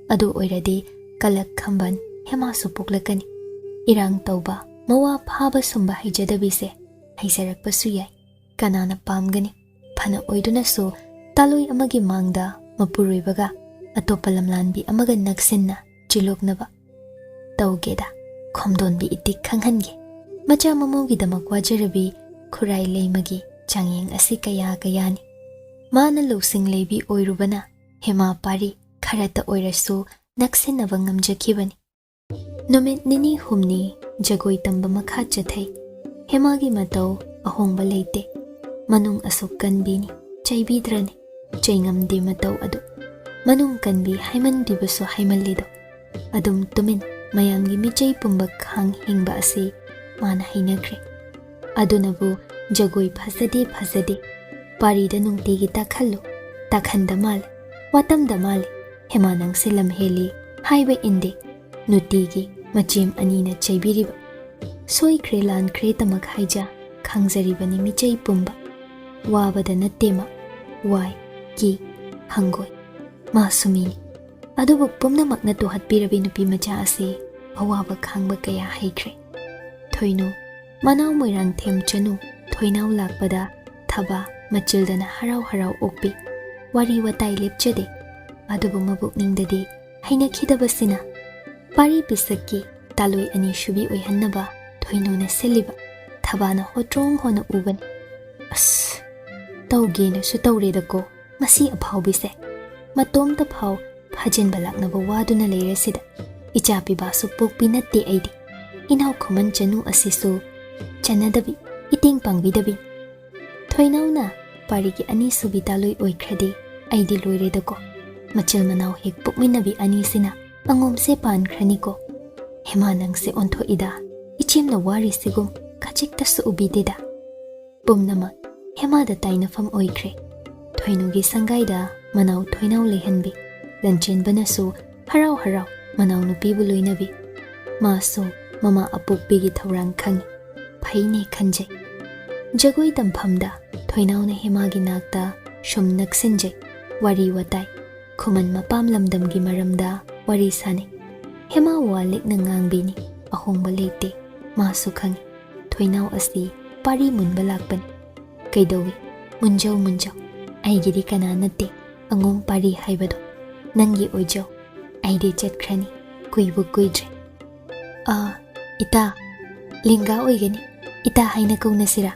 ꯑꯗꯨ ꯑꯣꯏꯔꯗꯤ ꯀꯂꯛ ꯈꯝꯕꯟ ꯍꯦꯃꯥꯁꯨ ꯄꯣꯛꯂꯛꯀꯅꯤ꯫ ꯏꯔꯥꯡ ꯇꯧꯕ, ꯃꯋꯥ ꯐꯥꯕ ꯁꯨꯝꯕ ꯍꯩꯖꯗꯕꯤꯁꯦ ꯍꯩꯖꯔꯛꯄꯁꯨ ꯌꯥꯏ꯫ ꯀꯅꯥꯅ ꯄꯥꯝꯒꯅꯤ? ꯐꯅ ꯑꯣꯏꯗꯨꯅꯁꯨ ꯇꯥꯂꯣꯏ ꯑꯃꯒꯤ ꯃꯥꯡꯗ ꯃꯄꯨꯔꯣꯏꯕꯒ ꯑꯇꯣꯞꯄ ꯂꯝꯂꯥꯟꯕꯤ ꯑꯃꯒ ꯅꯛꯁꯤꯟꯅ ꯆꯤꯂꯣꯛꯅꯕ꯫ ꯇꯧꯒꯦꯗ, ꯈꯣꯝꯗꯣꯟꯕꯤ ꯏꯇꯤꯛ ꯈꯪꯍꯟꯒꯦ꯫ ꯃꯆꯥ ꯃꯃꯧꯒꯤꯗꯃꯛ ꯋꯥꯖꯔꯕꯤ ꯈꯨꯔꯥꯏ ꯂꯩꯃꯒꯤ ꯆꯥꯡꯌꯦꯡ ꯑꯁꯤ ꯀꯌꯥ ꯀꯌꯥꯅꯤ꯫ ꯃꯥꯅ ꯂꯧꯁꯤꯡ ꯂꯩꯕꯤ ꯑꯣꯏꯔꯨꯕꯅ ꯍꯦꯃꯥ ꯄꯥꯔꯤ ꯈꯔꯇ ꯑꯣꯏꯔꯁꯨ ꯅꯛꯁꯤꯟꯅꯕ ꯉꯝꯖꯈꯤꯕꯅꯤ꯫ ꯅꯨꯃꯤꯠ ꯅꯤꯅꯤ ꯍꯨꯝꯅꯤ ꯖꯒꯣꯏ ꯇꯝꯕ ꯃꯈꯥ ꯆꯠꯊꯩ꯫ ꯍꯦꯃꯥꯒꯤ ꯃꯇꯧ ꯑꯍꯣꯡꯕ ꯂꯩꯇꯦ꯫ ꯃꯅꯨꯡ ꯑꯁꯨꯛ ꯀꯟꯕꯤꯅꯤ, ꯆꯩꯕꯤꯗ꯭ꯔꯅꯤ? ꯆꯩꯉꯝꯗꯦ ꯃꯇꯧ ꯑꯗꯨ꯫ ꯃꯅꯨꯡ ꯀꯟꯕꯤ ꯍꯥꯏꯃꯟꯕꯤꯕꯁꯨ ꯍꯥꯏꯃꯜꯂꯤꯗꯣ꯫ ꯑꯗꯨꯝ ꯇꯨꯃꯤꯟ, ꯃꯌꯥꯝꯒꯤ ꯃꯤꯆꯩ ꯄꯨꯝꯕ ꯈꯥꯡ ꯍꯤꯡꯕ ꯑꯁꯤ ꯃꯥꯅ ꯍꯩꯅꯈ꯭ꯔꯦ꯫ ꯑꯗꯨꯅꯕꯨ ꯖꯒꯣꯏ ꯐꯖꯗꯦ, ꯐꯖꯗꯦ, ꯄꯥꯔꯤꯗ ꯅꯨꯡꯇꯤꯒꯤ ꯇꯥꯛꯍꯜꯂꯨ, ꯇꯥꯛꯍꯟꯗ ꯃꯥꯜꯂꯦ, ꯋꯥꯇꯝꯗ ꯃꯥꯜꯂꯦ, ꯍꯦꯃꯥ ꯅꯪꯁꯦ ꯂꯝ ꯍꯦꯜꯂꯤ ꯍꯥꯏꯕ ꯏꯟꯗꯦ꯫ ꯅꯨꯡꯇꯤꯒꯤ ꯃꯆꯦꯝ ꯑꯅꯤꯅ ꯆꯩꯕꯤꯔꯤꯕ꯫ ꯁꯣꯏꯈ꯭ꯔꯦ ꯂꯥꯟꯈ꯭ꯔꯦ ꯇꯃꯛ ꯍꯥꯏꯖ ꯈꯪꯖꯔꯤꯕꯅꯤ ꯃꯤꯆꯩ ꯄꯨꯝꯕ꯫ ꯋꯥꯕꯗ ꯅꯠꯇꯦ ꯃꯥ, ꯋꯥꯏ, ꯀꯤ, ꯍꯪꯒꯣꯏ꯫ ꯃꯥꯁꯨ ꯃꯤꯅꯤ꯫ ꯑꯗꯨꯕꯨ ꯄꯨꯝꯅꯃꯛꯅ ꯇꯨꯍꯠꯄꯤꯔꯕꯤ ꯅꯨꯄꯤ ꯃꯆꯥ ꯑꯁꯤ ꯑꯋꯥꯕ ꯈꯥꯡꯕ ꯀꯌꯥ ꯍꯩꯈ꯭ꯔꯦ꯫ ꯊꯣꯏꯅꯨ, ꯃꯅꯥꯎ ꯃꯣꯏꯔꯥꯡꯊꯦꯝ ꯆꯅꯨ ꯊꯣꯏꯅꯥꯎ ꯂꯥꯛꯄꯗ ꯊꯕꯥ ꯃꯆꯤꯜꯗꯅ ꯍꯔꯥꯎ ꯍꯔꯥꯎ ꯑꯣꯛꯄꯤ꯫ ꯋꯥꯔꯤ ꯋꯥꯇꯥꯏ ꯂꯦꯞꯆꯗꯦ꯫ ꯑꯗꯨꯕꯨ ꯃꯕꯨꯛꯅꯤꯡꯗꯗꯤ ꯍꯩꯅꯈꯤꯗꯕꯁꯤꯅ꯫ ꯄꯥꯔꯤ ꯄꯤꯁꯛꯀꯤ ꯇꯥꯂꯣꯏ ꯑꯅꯤꯁꯨꯕꯤ ꯑꯣꯏꯍꯟꯅꯕ ꯊꯣꯏꯅꯨꯅ ꯁꯤꯜꯂꯤꯕ ꯊꯕꯥꯅ ꯍꯣꯇ꯭ꯔꯣꯡ ꯍꯣꯅ ꯎꯕꯅꯤ꯫ ꯑꯁ, ꯇꯧꯒꯦꯅꯁꯨ ꯇꯧꯔꯦꯗꯀꯣ ꯃꯁꯤ ꯑꯐꯥꯎꯕꯤꯁꯦ꯫ ꯃꯇꯣꯝꯇ ꯐꯥꯎ ꯐꯥꯖꯤꯟꯕ ꯂꯥꯛꯅꯕ ꯋꯥꯗꯨꯅ ꯂꯩꯔꯁꯤꯗ꯫ ꯏꯆꯥ ꯄꯤꯕꯥꯁꯨ ꯄꯣꯛꯄꯤ ꯅꯠꯇꯦ ꯑꯩꯗꯤ꯫ ꯏꯅꯥꯎ ꯈꯨꯃꯟ ꯆꯅꯨ ꯑꯁꯤꯁꯨ ꯆꯟꯅꯗꯕꯤ, ꯏꯇꯦꯡ ꯄꯥꯡꯕꯤꯗꯕꯤ꯫ ꯊꯣꯏꯅꯥꯎꯅ ꯄꯥꯔꯤꯒꯤ ꯑꯅꯤꯁꯨꯕꯤ ꯇꯥꯂꯣꯏ ꯑꯣꯏꯈ꯭ꯔꯗꯤ ꯑꯩꯗꯤ ꯂꯣꯏꯔꯦꯗꯀꯣ꯫ ꯃꯆꯤꯜ ꯃꯅꯥꯎ ꯍꯦꯛ ꯄꯣꯛꯃꯤꯟꯅꯕꯤ ꯑꯅꯤꯁꯤꯅ ꯑꯉꯣꯝꯁꯦ ꯄꯥꯟꯈ꯭ꯔꯅꯤꯀꯣ꯫ ꯍꯦꯃꯥ ꯅꯪꯁꯦ ꯑꯣꯟꯊꯣꯛꯏꯗ, ꯏꯆꯦꯝꯅ ꯋꯥꯔꯤꯁꯤꯒꯨꯝ ꯈꯖꯤꯛꯇꯁꯨ ꯎꯕꯤꯗꯦꯗ꯫ ꯄꯨꯝꯅꯃꯛ ꯍꯦꯃꯥꯗ ꯇꯥꯏꯅꯐꯝ ꯑꯣꯏꯈ꯭ꯔꯦ꯫ ꯊꯣꯏꯅꯨꯒꯤ ꯁꯪꯒꯥꯏꯗ ꯃꯅꯥꯎ ꯊꯣꯏꯅꯥꯎ ꯂꯩꯍꯟꯕꯤ꯫ ꯂꯟꯆꯦꯟꯕꯅꯁꯨ ꯍꯔꯥꯎ ꯍꯔꯥꯎ ꯃꯅꯥꯎꯅꯨꯄꯤꯕꯨ ꯂꯣꯏꯅꯕꯤ꯫ ꯃꯥꯁꯨ ꯃꯃꯥ ꯑꯄꯣꯛꯄꯤꯒꯤ ꯊꯧꯔꯥꯡ ꯈꯪꯏ꯫ ꯐꯩꯅꯦ ꯈꯟꯖꯩ꯫ ꯖꯒꯣꯏ ꯇꯝꯐꯝꯗ ꯊꯣꯏꯅꯥꯎꯅ ꯍꯦꯃꯥꯒꯤ ꯅꯥꯛꯇ ꯁꯨꯝ ꯅꯛꯁꯤꯟꯖꯩ꯫ ꯋꯥꯔꯤ ꯋꯥꯇꯥꯏ, ꯈꯨꯃꯟ ꯃꯄꯥꯝ ꯂꯝꯗꯝꯒꯤ ꯃꯔꯝꯗ ꯋꯥꯔꯤ ꯁꯥꯅꯩ꯫ ꯍꯦꯃꯥ ꯋꯥ ꯂꯤꯛꯅ ꯉꯥꯡꯕꯤꯅꯤ꯫ ꯑꯍꯣꯡꯕ ꯂꯩꯇꯦ꯫ ꯃꯥꯁꯨ ꯈꯪꯏ, ꯊꯣꯏꯅꯥꯎ ꯑꯁꯤ ꯄꯥꯔꯤ ꯃꯨꯟꯕ ꯂꯥꯛꯄꯅꯤ꯫ "ꯀꯩꯗꯧꯏ? ꯃꯨꯟꯖꯧ, ꯃꯨꯟꯖꯧ꯫ ꯑꯩꯒꯤꯗꯤ ꯀꯅꯥ ꯅꯠꯇꯦ ꯑꯉꯣꯝ ꯄꯥꯔꯤ ꯍꯥꯏꯕꯗꯣ꯫ ꯅꯪꯒꯤ ꯑꯣꯏꯖꯧ꯫ ꯑꯩꯗꯤ ꯆꯠꯈ꯭ꯔꯅꯤ꯫ ꯀꯨꯏꯕꯨ ꯀꯨꯏꯗ꯭ꯔꯦ꯫" "ꯑꯥ, ꯏꯇꯥ, ꯂꯤꯡꯒꯥ ꯑꯣꯏꯒꯅꯤ꯫ ꯏꯇꯥ ꯍꯥꯏꯅ ꯀꯧꯅꯁꯤꯔꯥ?"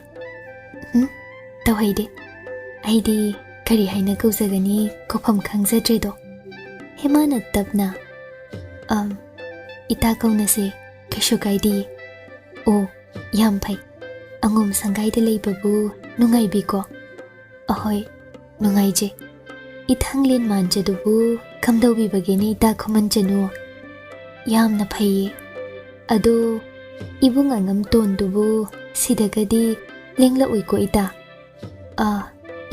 "ꯎꯝ, ꯇꯧꯍꯩꯗꯦ꯫ ꯑꯩꯗꯤ ꯀꯔꯤ ꯍꯥꯏꯅ ꯀꯧꯖꯒꯅꯤ, ꯀꯧꯐꯝ ꯈꯪꯖꯗ꯭ꯔꯦꯗꯣ꯫" ꯍꯦꯃꯥꯅ ꯇꯞꯅ, "ꯑꯝ, ꯏꯇꯥ ꯀꯧꯅꯁꯦ, ꯀꯩꯁꯨ ꯀꯥꯏꯗꯤꯌꯦ꯫" "ꯑꯣ, ꯌꯥꯝ ꯐꯩ꯫ ꯑꯉꯣꯝ ꯁꯪꯒꯥꯏꯗ ꯂꯩꯕꯕꯨ ꯅꯨꯡꯉꯥꯏꯕꯤꯀꯣ?" "ꯑꯍꯣꯏ, ꯅꯨꯡꯉꯥꯏꯖꯩ꯫ ꯏꯊꯪꯂꯦꯟ ꯃꯥꯟꯖꯗꯨꯕꯨ ꯀꯝꯗꯧꯕꯤꯕꯒꯦꯅꯦ ꯏꯇꯥ ꯈꯨꯃꯟꯆꯅꯨ?" "ꯌꯥꯝꯅ ꯐꯩꯌꯦ꯫ ꯑꯗꯣ ꯏꯕꯨꯡ ꯑꯉꯝꯇꯣꯟꯗꯨꯕꯨ ꯁꯤꯗꯒꯗꯤ ꯂꯦꯡꯂꯛꯑꯣꯏꯀꯣ ꯏꯇꯥ?" "ꯑꯥ,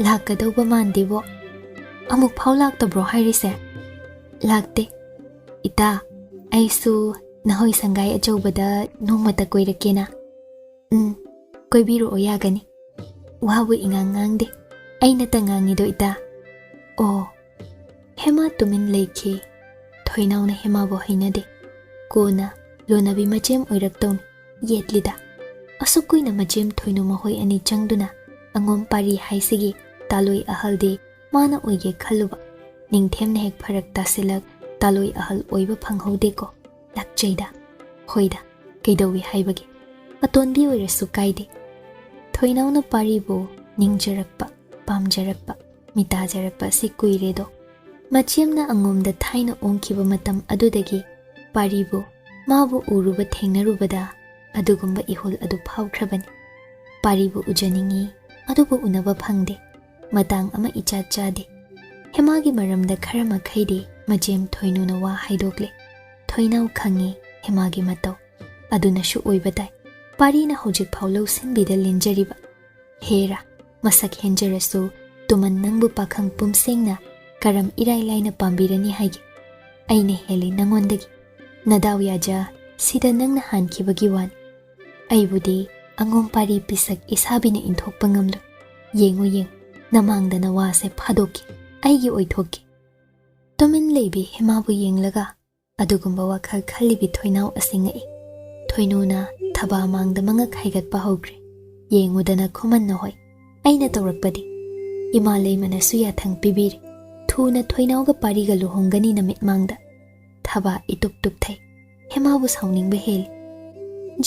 ꯂꯥꯛꯀꯗꯧꯕ ꯃꯥꯟꯗꯦꯕꯣ꯫" "ꯑꯃꯨꯛ ꯐꯥꯎ ꯂꯥꯛꯇꯕ꯭ꯔꯣ ꯍꯥꯏꯔꯤꯁꯦ?" "ꯂꯥꯛꯇꯦ꯫ ꯏꯇꯥ, ꯑꯩꯁꯨ ꯅꯍꯣꯏ ꯁꯪꯒꯥꯏ ꯑꯆꯧꯕꯗ ꯅꯣꯡꯃꯇ ꯀꯣꯏꯔꯛꯀꯦꯅ꯫" "ꯎꯝ, ꯀꯣꯏꯕꯤꯔꯛꯑꯣ, ꯌꯥꯒꯅꯤ꯫ ꯋꯥꯕꯨ ꯏꯉꯥꯡ ꯉꯥꯡꯗꯦ꯫ ꯑꯩꯅꯇ ꯉꯥꯡꯉꯤꯗꯣ ꯏꯇꯥ꯫" "ꯑꯣ꯫" ꯍꯦꯃꯥ ꯇꯨꯃꯤꯟ ꯂꯩꯈꯤ꯫ ꯊꯣꯏꯅꯥꯎꯅ ꯍꯦꯃꯥꯕꯨ ꯍꯩꯅꯗꯦ꯫ ꯀꯣꯟꯅ ꯂꯣꯟꯅꯕꯤ ꯃꯆꯦꯝ ꯑꯣꯏꯔꯛꯇꯧꯅꯤ꯫ ꯌꯦꯠꯂꯤꯗ꯫ ꯑꯁꯨꯛ ꯀꯨꯏꯅ ꯃꯆꯦꯝ ꯊꯣꯏꯅꯨ ꯃꯈꯣꯏ ꯑꯅꯤ ꯆꯪꯗꯨꯅ ꯑꯉꯣꯝ ꯄꯥꯔꯤ ꯍꯥꯏꯁꯤꯒꯤ ꯇꯥꯂꯣꯏ ꯑꯍꯜꯗꯤ ꯃꯥꯅ ꯑꯣꯏꯒꯦ ꯈꯜꯂꯨꯕ꯫ ꯅꯤꯡꯊꯦꯝꯅ ꯍꯦꯛ ꯐꯔꯛ ꯇꯥꯁꯤꯜꯂꯛ ꯇꯥꯂꯣꯏ ꯑꯍꯜ ꯑꯣꯏꯕ ꯐꯪꯍꯧꯗꯦꯀꯣ꯫ ꯂꯥꯛꯆꯩꯗ꯫ ꯍꯣꯏꯗ, ꯀꯩꯗꯧꯏ ꯍꯥꯏꯕꯒꯦ? ꯑꯇꯣꯟꯕꯤ ꯑꯣꯏꯔꯁꯨ ꯀꯥꯏꯗꯦ꯫ ꯊꯣꯏꯅꯥꯎꯅ ꯄꯥꯔꯤꯕꯨ ꯅꯤꯡꯖꯔꯛꯄ, ꯄꯥꯝꯖꯔꯛꯄ, ꯃꯤꯇꯥꯖꯔꯛꯄ ꯑꯁꯤ ꯀꯨꯏꯔꯦꯗꯣ꯫ ꯃꯆꯦꯝꯅ ꯑꯉꯣꯝꯗ ꯊꯥꯏꯅ ꯑꯣꯡꯈꯤꯕ ꯃꯇꯝ ꯑꯗꯨꯗꯒꯤ ꯄꯥꯔꯤꯕꯨ, ꯃꯥꯕꯨ ꯎꯔꯨꯕ ꯊꯦꯡꯅꯔꯨꯕꯗ ꯑꯗꯨꯒꯨꯝꯕ ꯏꯍꯨꯜ ꯑꯗꯨ ꯐꯥꯎꯈ꯭ꯔꯕꯅꯤ꯫ ꯄꯥꯔꯤꯕꯨ ꯎꯖꯅꯤꯡꯏ, ꯑꯗꯨꯕꯨ ꯎꯅꯕ ꯐꯪꯗꯦ꯫ ꯃꯇꯥꯡ ꯑꯃ ꯏꯆꯥ ꯆꯥꯗꯦ꯫ ꯍꯦꯃꯥꯒꯤ ꯃꯔꯝꯗ ꯈꯔ ꯃꯈꯩꯗꯤ ꯃꯆꯦꯝ ꯊꯣꯏꯅꯨꯅ ꯋꯥ ꯍꯥꯏꯗꯣꯛꯂꯦ꯫ ꯊꯣꯏꯅꯥꯎ ꯈꯪꯉꯤ ꯍꯦꯃꯥꯒꯤ ꯃꯇꯧ꯫ ꯑꯗꯨꯅꯁꯨ ꯑꯣꯏꯕ ꯇꯥꯏ, ꯄꯥꯔꯤꯅ ꯍꯧꯖꯤꯛ ꯐꯥꯎ ꯂꯧꯁꯤꯟꯕꯤꯗ ꯂꯦꯟꯖꯔꯤꯕ꯫ ꯍꯦꯔꯥ, ꯃꯁꯛ ꯍꯦꯟꯖꯔꯁꯨ ꯇꯨꯃꯟ ꯅꯪꯕꯨ ꯄꯥꯈꯪ ꯄꯨꯝꯁꯦꯡꯅ ꯀꯔꯝ ꯏꯔꯥꯏ ꯂꯥꯏꯅ ꯄꯥꯝꯕꯤꯔꯅꯤ ꯍꯥꯏꯒꯦ? ꯑꯩꯅ ꯍꯦꯜꯂꯤ ꯅꯪꯉꯣꯟꯗꯒꯤ꯫ ꯅꯗꯥꯎ ꯌꯥꯖ, ꯁꯤꯗ ꯅꯪꯅ ꯍꯥꯟꯈꯤꯕꯒꯤ ꯋꯥꯅꯤ꯫ ꯑꯩꯕꯨꯗꯤ ꯑꯉꯣꯝ ꯄꯥꯔꯤ ꯄꯤꯁꯛ ꯏꯁꯥꯕꯤꯅ ꯏꯟꯊꯣꯛꯄ ꯉꯝꯂꯣꯏ꯫ ꯌꯦꯡꯉꯨ, ꯌꯦꯡꯉꯨ, ꯅꯃꯥꯡꯗ ꯅꯋꯥꯁꯦ ꯐꯥꯗꯣꯛꯀꯦ, ꯑꯩꯒꯤ ꯑꯣꯏꯊꯣꯛꯀꯦ꯫ ꯇꯨꯃꯤꯟ ꯂꯩꯕꯤ ꯍꯦꯃꯥꯕꯨ ꯌꯦꯡꯂꯒ, ꯑꯗꯨꯒꯨꯝꯕ ꯋꯥꯈꯜ ꯈꯜꯂꯤꯕꯤ ꯊꯣꯏꯅꯥꯎ ꯑꯁꯤ ꯉꯛꯏ꯫ ꯊꯣꯏꯅꯨꯅ ꯊꯕꯥ ꯃꯥꯡꯗ ꯃꯉꯛ ꯍꯥꯏꯒꯠꯄ ꯍꯧꯈ꯭ꯔꯦ꯫ ꯌꯦꯡꯉꯨꯗꯅ ꯈꯨꯃꯟꯅ ꯍꯣꯏ꯫ ꯑꯩꯅ ꯇꯧꯔꯛꯄꯗꯤ? ꯏꯃꯥ ꯂꯩꯃꯅꯁꯨ ꯌꯥꯊꯪ ꯄꯤꯕꯤꯔꯦ꯫ ꯊꯨꯅ ꯊꯣꯏꯅꯥꯎꯒ ꯄꯥꯔꯤꯒ ꯂꯨꯍꯣꯡꯒꯅꯤꯅ ꯃꯤꯠꯃꯥꯡꯗ꯫ ꯊꯕꯥ ꯏꯇꯨꯞ ꯇꯨꯞꯊꯩ꯫ ꯍꯦꯃꯥꯕꯨ ꯁꯥꯎꯅꯤꯡꯕ ꯍꯦꯜꯂꯤ꯫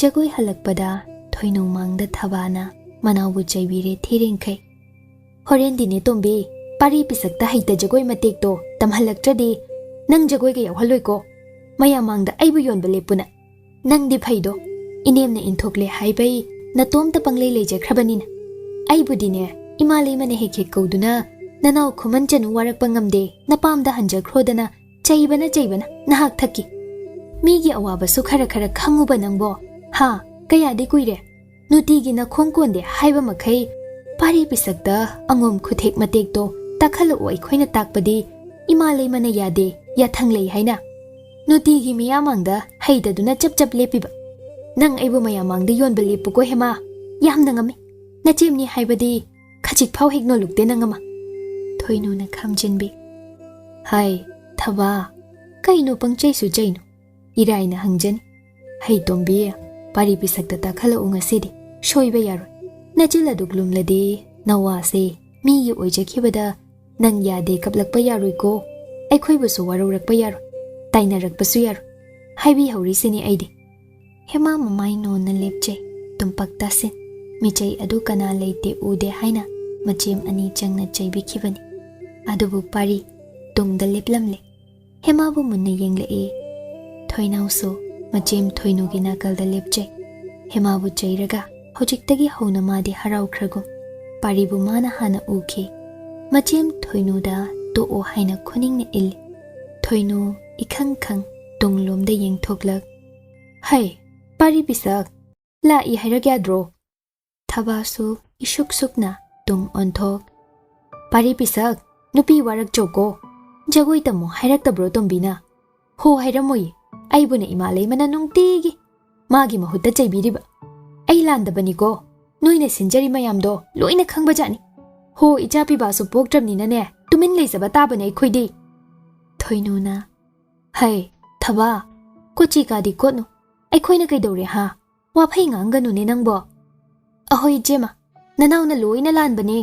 ꯖꯒꯣꯏ ꯍꯜꯂꯛꯄꯗ ꯊꯣꯏꯅꯨ ꯃꯥꯡꯗ ꯊꯕꯥꯅ ꯃꯅꯥꯎꯕꯨ ꯆꯩꯕꯤꯔꯦ ꯊꯤꯔꯦꯡꯈꯩ꯫ "ꯍꯣꯔꯦꯟꯗꯤꯅꯦ ꯇꯣꯝꯕꯤ, ꯄꯥꯔꯤ ꯄꯤꯁꯛꯇ ꯍꯩꯇ ꯖꯒꯣꯏ ꯃꯇꯦꯛꯇꯣ ꯇꯝꯍꯜꯂꯛꯇ꯭ꯔꯗꯤ ꯅꯪ ꯖꯒꯣꯏꯒ ꯌꯥꯎꯍꯜꯂꯣꯏꯀꯣ꯫ ꯃꯌꯥꯝ ꯃꯥꯡꯗ ꯑꯩꯕꯨ ꯌꯣꯟꯕ ꯂꯦꯞꯄꯨꯅ꯫ ꯅꯪꯗꯤ ꯐꯩꯗꯣ, ꯏꯅꯦꯝꯅ ꯏꯟꯊꯣꯛꯂꯦ ꯍꯥꯏꯕꯩ ꯅꯇꯣꯝꯇ ꯄꯪꯂꯩ ꯂꯩꯖꯈ꯭ꯔꯕꯅꯤꯅ꯫ ꯑꯩꯕꯨꯗꯤꯅꯦ, ꯏꯃꯥ ꯂꯩꯃꯅ ꯍꯦꯛ ꯍꯦꯛ ꯀꯧꯗꯨꯅ, 'ꯅꯅꯥꯎ ꯈꯨꯃꯟ ꯆꯅꯨ ꯋꯥꯔꯛꯄ ꯉꯝꯗꯦ, ꯅꯄꯥꯝꯗ ꯍꯟꯖꯈ꯭ꯔꯣꯗꯅ' ꯆꯩꯕꯅ ꯆꯩꯕꯅ ꯅꯍꯥꯛ ꯊꯛꯀꯤ꯫ ꯃꯤꯒꯤ ꯑꯋꯥꯕꯁꯨ ꯈꯔ ꯈꯔ ꯈꯪꯉꯨꯕ ꯅꯪꯕꯣ꯫ ꯍꯥ, ꯀꯌꯥꯗꯤ ꯀꯨꯏꯔꯦ꯫ ꯅꯨꯡꯇꯤꯒꯤ ꯅꯈꯣꯡ ꯀꯣꯟꯗꯦ ꯍꯥꯏꯕ ꯃꯈꯩ ꯄꯥꯔꯤ ꯄꯤꯁꯛꯇ ꯑꯉꯣꯝ ꯈꯨꯊꯦꯛ ꯃꯇꯦꯛꯇꯣ ꯇꯥꯛꯈꯠꯂꯛꯑꯣ꯫ ꯑꯩꯈꯣꯏꯅ ꯇꯥꯛꯄꯗꯤ ꯏꯃꯥ ꯂꯩꯃꯅ ꯌꯥꯗꯦ, ꯌꯥꯊꯪ ꯂꯩ ꯍꯥꯏꯅ꯫ ꯅꯨꯡꯇꯤꯒꯤ ꯃꯤꯌꯥꯝ ꯃꯥꯡꯗ ꯍꯩꯇꯗꯨꯅ ꯆꯞ ꯆꯞ ꯂꯦꯞꯄꯤꯕ꯫ ꯅꯪ ꯑꯩꯕꯨ ꯃꯌꯥꯝ ꯃꯥꯡꯗ ꯌꯣꯟꯕ ꯂꯦꯞꯄꯨꯀꯣ ꯍꯦꯃꯥ꯫ ꯌꯥꯝꯅ ꯉꯝꯃꯤ꯫ ꯅꯆꯦꯝꯅꯤ ꯍꯥꯏꯕꯗꯤ ꯈꯖꯤꯛ ꯐꯥꯎ ꯍꯦꯛ ꯅꯣꯜꯂꯨꯛꯇꯦ ꯅꯪ ꯑꯃ꯫ ꯊꯣꯏꯅꯨꯅ ꯈꯥꯝꯖꯤꯟꯕꯤ꯫ ꯍꯥꯏ, ꯊꯕꯥ, ꯀꯩꯅꯣ ꯄꯪꯆꯩꯁꯨ ꯆꯩꯅꯣ? ꯏꯔꯥꯏꯅ ꯍꯪꯖꯅꯤ꯫ ꯍꯩ ꯇꯣꯝꯕꯤ, ꯄꯥꯔꯤ ꯄꯤꯁꯛꯇ ꯇꯥꯛꯈꯠꯂꯛꯎ ꯉꯁꯤꯗꯤ꯫ ꯁꯣꯏꯕ ꯌꯥꯔꯣꯏ꯫ ꯅꯆꯤꯜ ꯑꯗꯨꯛ ꯂꯨꯝꯂꯗꯤ ꯅꯋꯥꯁꯦ ꯃꯤꯒꯤ ꯑꯣꯏꯖꯈꯤꯕꯗ ꯅꯪ ꯌꯥꯗꯦ ꯀꯞꯂꯛꯄ ꯌꯥꯔꯣꯏꯀꯣ꯫ ꯑꯩꯈꯣꯏꯕꯨꯁꯨ ꯋꯥꯔꯧꯔꯛꯄ ꯌꯥꯔꯣꯏ꯫ ꯇꯥꯏꯅꯔꯛꯄꯁꯨ ꯌꯥꯔꯣꯏ꯫ ꯍꯥꯏꯕꯤꯍꯧꯔꯤꯁꯤꯅꯤ ꯑꯩꯗꯤ꯫ ꯍꯦꯃꯥ ꯃꯃꯥꯏ ꯅꯣꯟꯅ ꯂꯦꯞꯆꯩ꯫ ꯇꯨꯝꯄꯛ ꯇꯥꯁꯤꯟ꯫ ꯃꯤꯆꯩ ꯑꯗꯨ ꯀꯅꯥ ꯂꯩꯇꯦ ꯎꯗꯦ ꯍꯥꯏꯅ ꯃꯆꯦꯝ ꯑꯅꯤ ꯆꯪꯅ ꯆꯩꯕꯤꯈꯤꯕꯅꯤ꯫ ꯑꯗꯨꯕꯨ ꯄꯥꯔꯤ ꯇꯨꯡꯗ ꯂꯦꯞꯂꯝꯂꯦ꯫ ꯍꯦꯃꯥꯕꯨ ꯃꯨꯟꯅ ꯌꯦꯡꯂꯛꯏ꯫ ꯊꯣꯏꯅꯥꯎꯁꯨ ꯃꯆꯦꯝ ꯊꯣꯏꯅꯨꯒꯤ ꯅꯥꯀꯜꯗ ꯂꯦꯞꯆꯩ꯫ ꯍꯦꯃꯥꯕꯨ ꯆꯩꯔꯒ ꯍꯧꯖꯤꯛꯇꯒꯤ ꯍꯧꯅ ꯃꯥꯗꯤ ꯍꯔꯥꯎꯈ꯭ꯔꯒꯨꯝ꯫ ꯄꯥꯔꯤꯕꯨ ꯃꯥꯅ ꯍꯥꯟꯅ ꯎꯈꯤ꯫ ꯃꯆꯦꯝ ꯊꯣꯏꯅꯨꯗ ꯇꯣꯛꯑꯣ ꯍꯥꯏꯅ ꯈꯨꯅꯤꯡꯅ ꯏꯜꯂꯤ꯫ ꯊꯣꯏꯅꯨ ꯏꯈꯪ ꯈꯪ ꯇꯨꯡꯂꯣꯝꯗ ꯌꯦꯡꯊꯣꯛꯂꯛ꯫ "ꯍꯩ, ꯄꯥꯔꯤ ꯄꯤꯁꯛ, ꯂꯥꯛꯏ ꯍꯥꯏꯔꯛ ꯌꯥꯗ꯭ꯔꯣ?" ꯊꯕꯥꯁꯨ ꯏꯁꯨꯛ ꯁꯨꯛꯅ ꯇꯨꯡ ꯑꯣꯟꯊꯣꯛ꯫ "ꯄꯥꯔꯤ ꯄꯤꯁꯛ, ꯅꯨꯄꯤ ꯋꯥꯔꯛꯆꯧꯀꯣ꯫ ꯖꯒꯣꯏ ꯇꯝꯃꯣ ꯍꯥꯏꯔꯛꯇꯕ꯭ꯔꯣ ꯇꯣꯝꯕꯤꯅ?" "ꯍꯣ, ꯍꯥꯏꯔꯝꯃꯣꯏꯌꯦ꯫ ꯑꯩꯕꯨꯅ ꯏꯃꯥ ꯂꯩꯃꯅ ꯅꯨꯡꯇꯤꯒꯤ ꯃꯥꯒꯤ ꯃꯍꯨꯠꯇ ꯆꯩꯕꯤꯔꯤꯕ꯫ ꯑꯩ ꯂꯥꯟꯗꯕꯅꯤꯀꯣ꯫ ꯅꯣꯏꯅ ꯁꯤꯟꯖꯔꯤ ꯃꯌꯥꯝꯗꯣ ꯂꯣꯏꯅ ꯈꯪꯕꯖꯥꯠꯅꯤ꯫ ꯍꯣ, ꯏꯆꯥ ꯄꯤꯕꯥꯁꯨ ꯄꯣꯛꯇ꯭ꯔꯕꯅꯤꯅꯅꯦ, ꯇꯨꯃꯤꯟ ꯂꯩꯖꯕ ꯇꯥꯕꯅꯦ ꯑꯩꯈꯣꯏꯗꯤ꯫" ꯊꯣꯏꯅꯨꯅ, "ꯍꯩ, "ꯊꯕꯥ, ꯀꯣꯆꯤ ꯀꯥꯗꯤ ꯀꯣꯠꯅꯨ꯫ ꯑꯩꯈꯣꯏꯅ ꯀꯩꯗꯧꯔꯦ ꯍꯥ? ꯋꯥꯐꯩ ꯉꯥꯡꯒꯅꯨꯅꯦ ꯅꯪꯕꯣ꯫" "ꯑꯍꯣꯏ ꯏꯆꯦꯃ, ꯅꯅꯥꯎꯅ ꯂꯣꯏꯅ ꯂꯥꯟꯕꯅꯦ꯫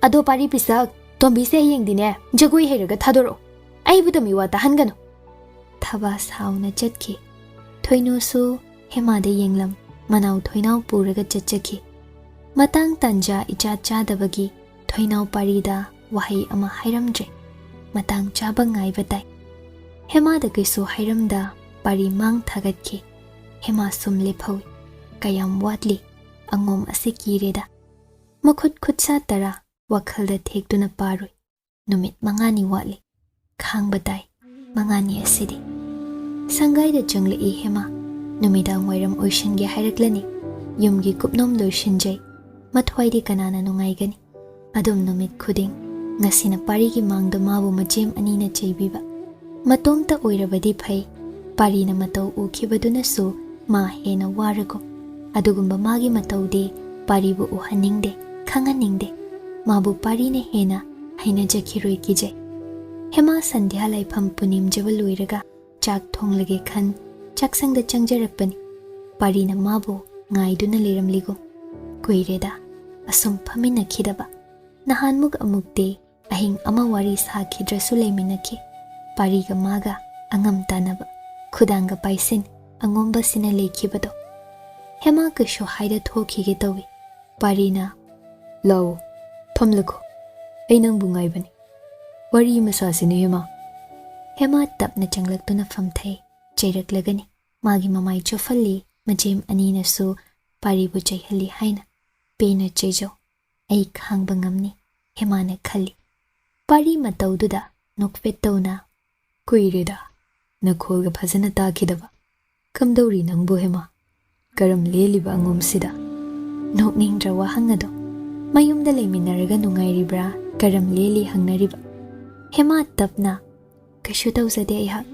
ꯑꯗꯣ ꯄꯥꯔꯤ ꯄꯤꯁꯛ, ꯇꯣꯝꯕꯤꯁꯦ ꯍꯌꯦꯡꯗꯤꯅꯦ ꯖꯒꯣꯏ ꯍꯩꯔꯒ ꯊꯥꯗꯣꯔꯛꯑꯣ꯫ ꯑꯩꯕꯨꯗ ꯃꯤꯋꯥ ꯇꯥꯍꯟꯒꯅꯨ꯫" ꯊꯕꯥ ꯁꯥꯎꯅ ꯆꯠꯈꯤ꯫ ꯊꯣꯏꯅꯣꯁꯨ ꯍꯦꯃꯥꯗ ꯌꯦꯡꯂꯝ, ꯃꯅꯥꯎ ꯊꯣꯏꯅꯥꯎ ꯄꯨꯔꯒ ꯆꯠꯆꯈꯤ꯫ ꯃꯇꯥꯡ ꯇꯥꯟꯖꯥ ꯏꯆꯥ ꯆꯥꯗꯕꯒꯤ ꯊꯣꯏꯅꯥꯎ ꯄꯥꯔꯤꯗ ꯋꯥꯍꯩ ꯑꯃ ꯍꯥꯏꯔꯝꯗ꯭ꯔꯦ꯫ ꯃꯇꯥꯡ ꯆꯥꯕ ꯉꯥꯏꯕ ꯇꯥꯏ꯫ ꯍꯦꯃꯥꯗ ꯀꯩꯁꯨ ꯍꯥꯏꯔꯝꯗ ꯄꯥꯔꯤ ꯃꯥꯡ ꯊꯥꯒꯠꯈꯤ꯫ ꯍꯦꯃꯥ ꯁꯨꯝ ꯂꯦꯞꯍꯧꯏ꯫ ꯀꯌꯥꯝ ꯋꯥꯠꯂꯤ? ꯑꯉꯣꯝ ꯑꯁꯤ ꯀꯤꯔꯦꯗ꯫ ꯃꯈꯨꯠ ꯈꯨꯠꯁꯥ ꯇꯔꯥ ꯋꯥꯈꯜꯗ ꯊꯦꯛꯇꯨꯅ ꯄꯥꯔꯨꯏ꯫ ꯅꯨꯃꯤꯠ ꯃꯉꯥꯅꯤ ꯋꯥꯠꯂꯤ꯫ ꯈꯥꯡꯕ ꯇꯥꯏ꯫ ꯃꯉꯥꯅꯤ ꯑꯁꯤꯗꯤ꯫ ꯁꯪꯒꯥꯏꯗ ꯆꯪꯂꯛꯏ ꯍꯦꯃꯥ꯫ ꯅꯨꯃꯤꯗꯥꯡ ꯋꯥꯏꯔꯝ ꯑꯣꯏꯁꯤꯟꯒꯦ ꯍꯥꯏꯔꯛꯂꯅꯤ꯫ ꯌꯨꯝꯒꯤ ꯀꯨꯞꯅꯣꯝ ꯂꯣꯏꯁꯤꯟꯖꯩ꯫ ꯃꯊ꯭ꯋꯥꯏꯗꯤ ꯀꯅꯥꯅ ꯅꯨꯡꯉꯥꯏꯒꯅꯤ? ꯑꯗꯨꯝ ꯅꯨꯃꯤꯠ ꯈꯨꯗꯤꯡ꯫ ꯉꯁꯤꯅ ꯄꯥꯔꯤꯒꯤ ꯃꯥꯡꯗ ꯃꯥꯕꯨ ꯃꯆꯦꯝ ꯑꯅꯤꯅ ꯆꯩꯕꯤꯕ꯫ ꯃꯇꯣꯝꯇ ꯑꯣꯏꯔꯕꯗꯤ ꯐꯩ꯫ ꯄꯥꯔꯤꯅ ꯃꯇꯧ ꯎꯈꯤꯕꯗꯨꯅꯁꯨ ꯃꯥ ꯍꯦꯟꯅ ꯋꯥꯔꯒꯨꯝ꯫ ꯑꯗꯨꯒꯨꯝꯕ ꯃꯥꯒꯤ ꯃꯇꯧꯗꯤ ꯄꯥꯔꯤꯕꯨ ꯎꯍꯟꯅꯤꯡꯗꯦ, ꯈꯪꯍꯟꯅꯤꯡꯗꯦ꯫ ꯃꯥꯕꯨ ꯄꯥꯔꯤꯅ ꯍꯦꯟꯅ ꯍꯩꯅꯖꯈꯤꯔꯣꯏ ꯀꯤꯖꯩ꯫ ꯍꯦꯃꯥ ꯁꯟꯙ꯭ꯌꯥ ꯂꯥꯏꯐꯝ ꯄꯨꯅꯤꯝꯖꯕ ꯂꯣꯏꯔꯒ ꯆꯥꯛ ꯊꯣꯡꯂꯒꯦ ꯈꯟ ꯆꯥꯛꯁꯪꯗ ꯆꯪꯖꯔꯛꯄꯅꯤ꯫ ꯄꯥꯔꯤꯅ ꯃꯥꯕꯨ ꯉꯥꯏꯗꯨꯅ ꯂꯩꯔꯝꯂꯤꯒꯨꯝ꯫ ꯀꯨꯏꯔꯦꯗ ꯑꯁꯨꯝ ꯐꯝꯃꯤꯟꯅꯈꯤꯗꯕ꯫ ꯅꯍꯥꯟꯃꯨꯛ ꯑꯃꯨꯛꯇꯤ ꯑꯍꯤꯡ ꯑꯃ ꯋꯥꯔꯤ ꯁꯥꯈꯤꯗ꯭ꯔꯁꯨ ꯂꯩꯃꯤꯟꯅꯈꯤ꯫ ꯄꯥꯔꯤꯒ ꯃꯥꯒ ꯑꯉꯝ ꯇꯥꯟꯅꯕ, ꯈꯨꯗꯥꯡꯒ ꯄꯥꯏꯁꯤꯟ ꯑꯉꯣꯝꯕꯁꯤꯅ ꯂꯩꯈꯤꯕꯗꯣ꯫ ꯍꯦꯃꯥ ꯀꯩꯁꯨ ꯍꯥꯏꯗ ꯊꯣꯛꯈꯤꯒꯦ ꯇꯧꯏ꯫ ꯄꯥꯔꯤꯅ, "ꯂꯥꯛꯑꯣ, ꯐꯝꯂꯒꯣ꯫ ꯑꯩ ꯅꯪꯕꯨ ꯉꯥꯏꯕꯅꯤ꯫ ꯋꯥꯔꯤ ꯑꯃ ꯁꯥꯁꯤꯅꯦ ꯍꯦꯃꯥ꯫" ꯍꯦꯃꯥ ꯇꯞꯅ ꯆꯪꯂꯛꯇꯨꯅ ꯐꯝꯊꯩ꯫ ꯆꯩꯔꯛꯂꯒꯅꯤ꯫ ꯃꯥꯒꯤ ꯃꯃꯥꯏ ꯆꯣꯐꯜꯂꯤ꯫ ꯃꯆꯦꯝ ꯑꯅꯤꯅꯁꯨ ꯄꯥꯔꯤꯕꯨ ꯆꯩꯍꯜꯂꯤ ꯍꯥꯏꯅ꯫ "ꯄꯦꯟꯅ ꯆꯩꯖꯧ꯫ ꯑꯩ ꯈꯥꯡꯕ ꯉꯝꯅꯤ", ꯍꯦꯃꯥꯅ ꯈꯜꯂꯤ꯫ ꯄꯥꯔꯤ ꯃꯇꯧꯗꯨꯗ ꯅꯣꯛꯐꯦꯠ ꯇꯧꯅ, "ꯀꯨꯏꯔꯦꯗ ꯅꯈꯣꯜꯒ ꯐꯖꯅ ꯇꯥꯈꯤꯗꯕ꯫ ꯀꯝꯗꯧꯔꯤ ꯅꯪꯕꯨ ꯍꯦꯃꯥ? ꯀꯔꯝ ꯂꯦꯜꯂꯤꯕ ꯑꯉꯣꯝꯁꯤꯗ?" ꯅꯣꯛꯅꯤꯡꯗ꯭ꯔ ꯋꯥꯍꯪ ꯑꯗꯣ? ꯃꯌꯨꯝꯗ ꯂꯩꯃꯤꯟꯅꯔꯒ ꯅꯨꯡꯉꯥꯏꯔꯤꯕ꯭ꯔꯥ? ꯀꯔꯝ ꯂꯦꯜꯂꯤ ꯍꯪꯅꯔꯤꯕ꯫ ꯍꯦꯃꯥ ꯇꯞꯅ, "ꯀꯩꯁꯨ ꯇꯧꯖꯗꯦ ꯑꯩꯍꯥꯛ꯫"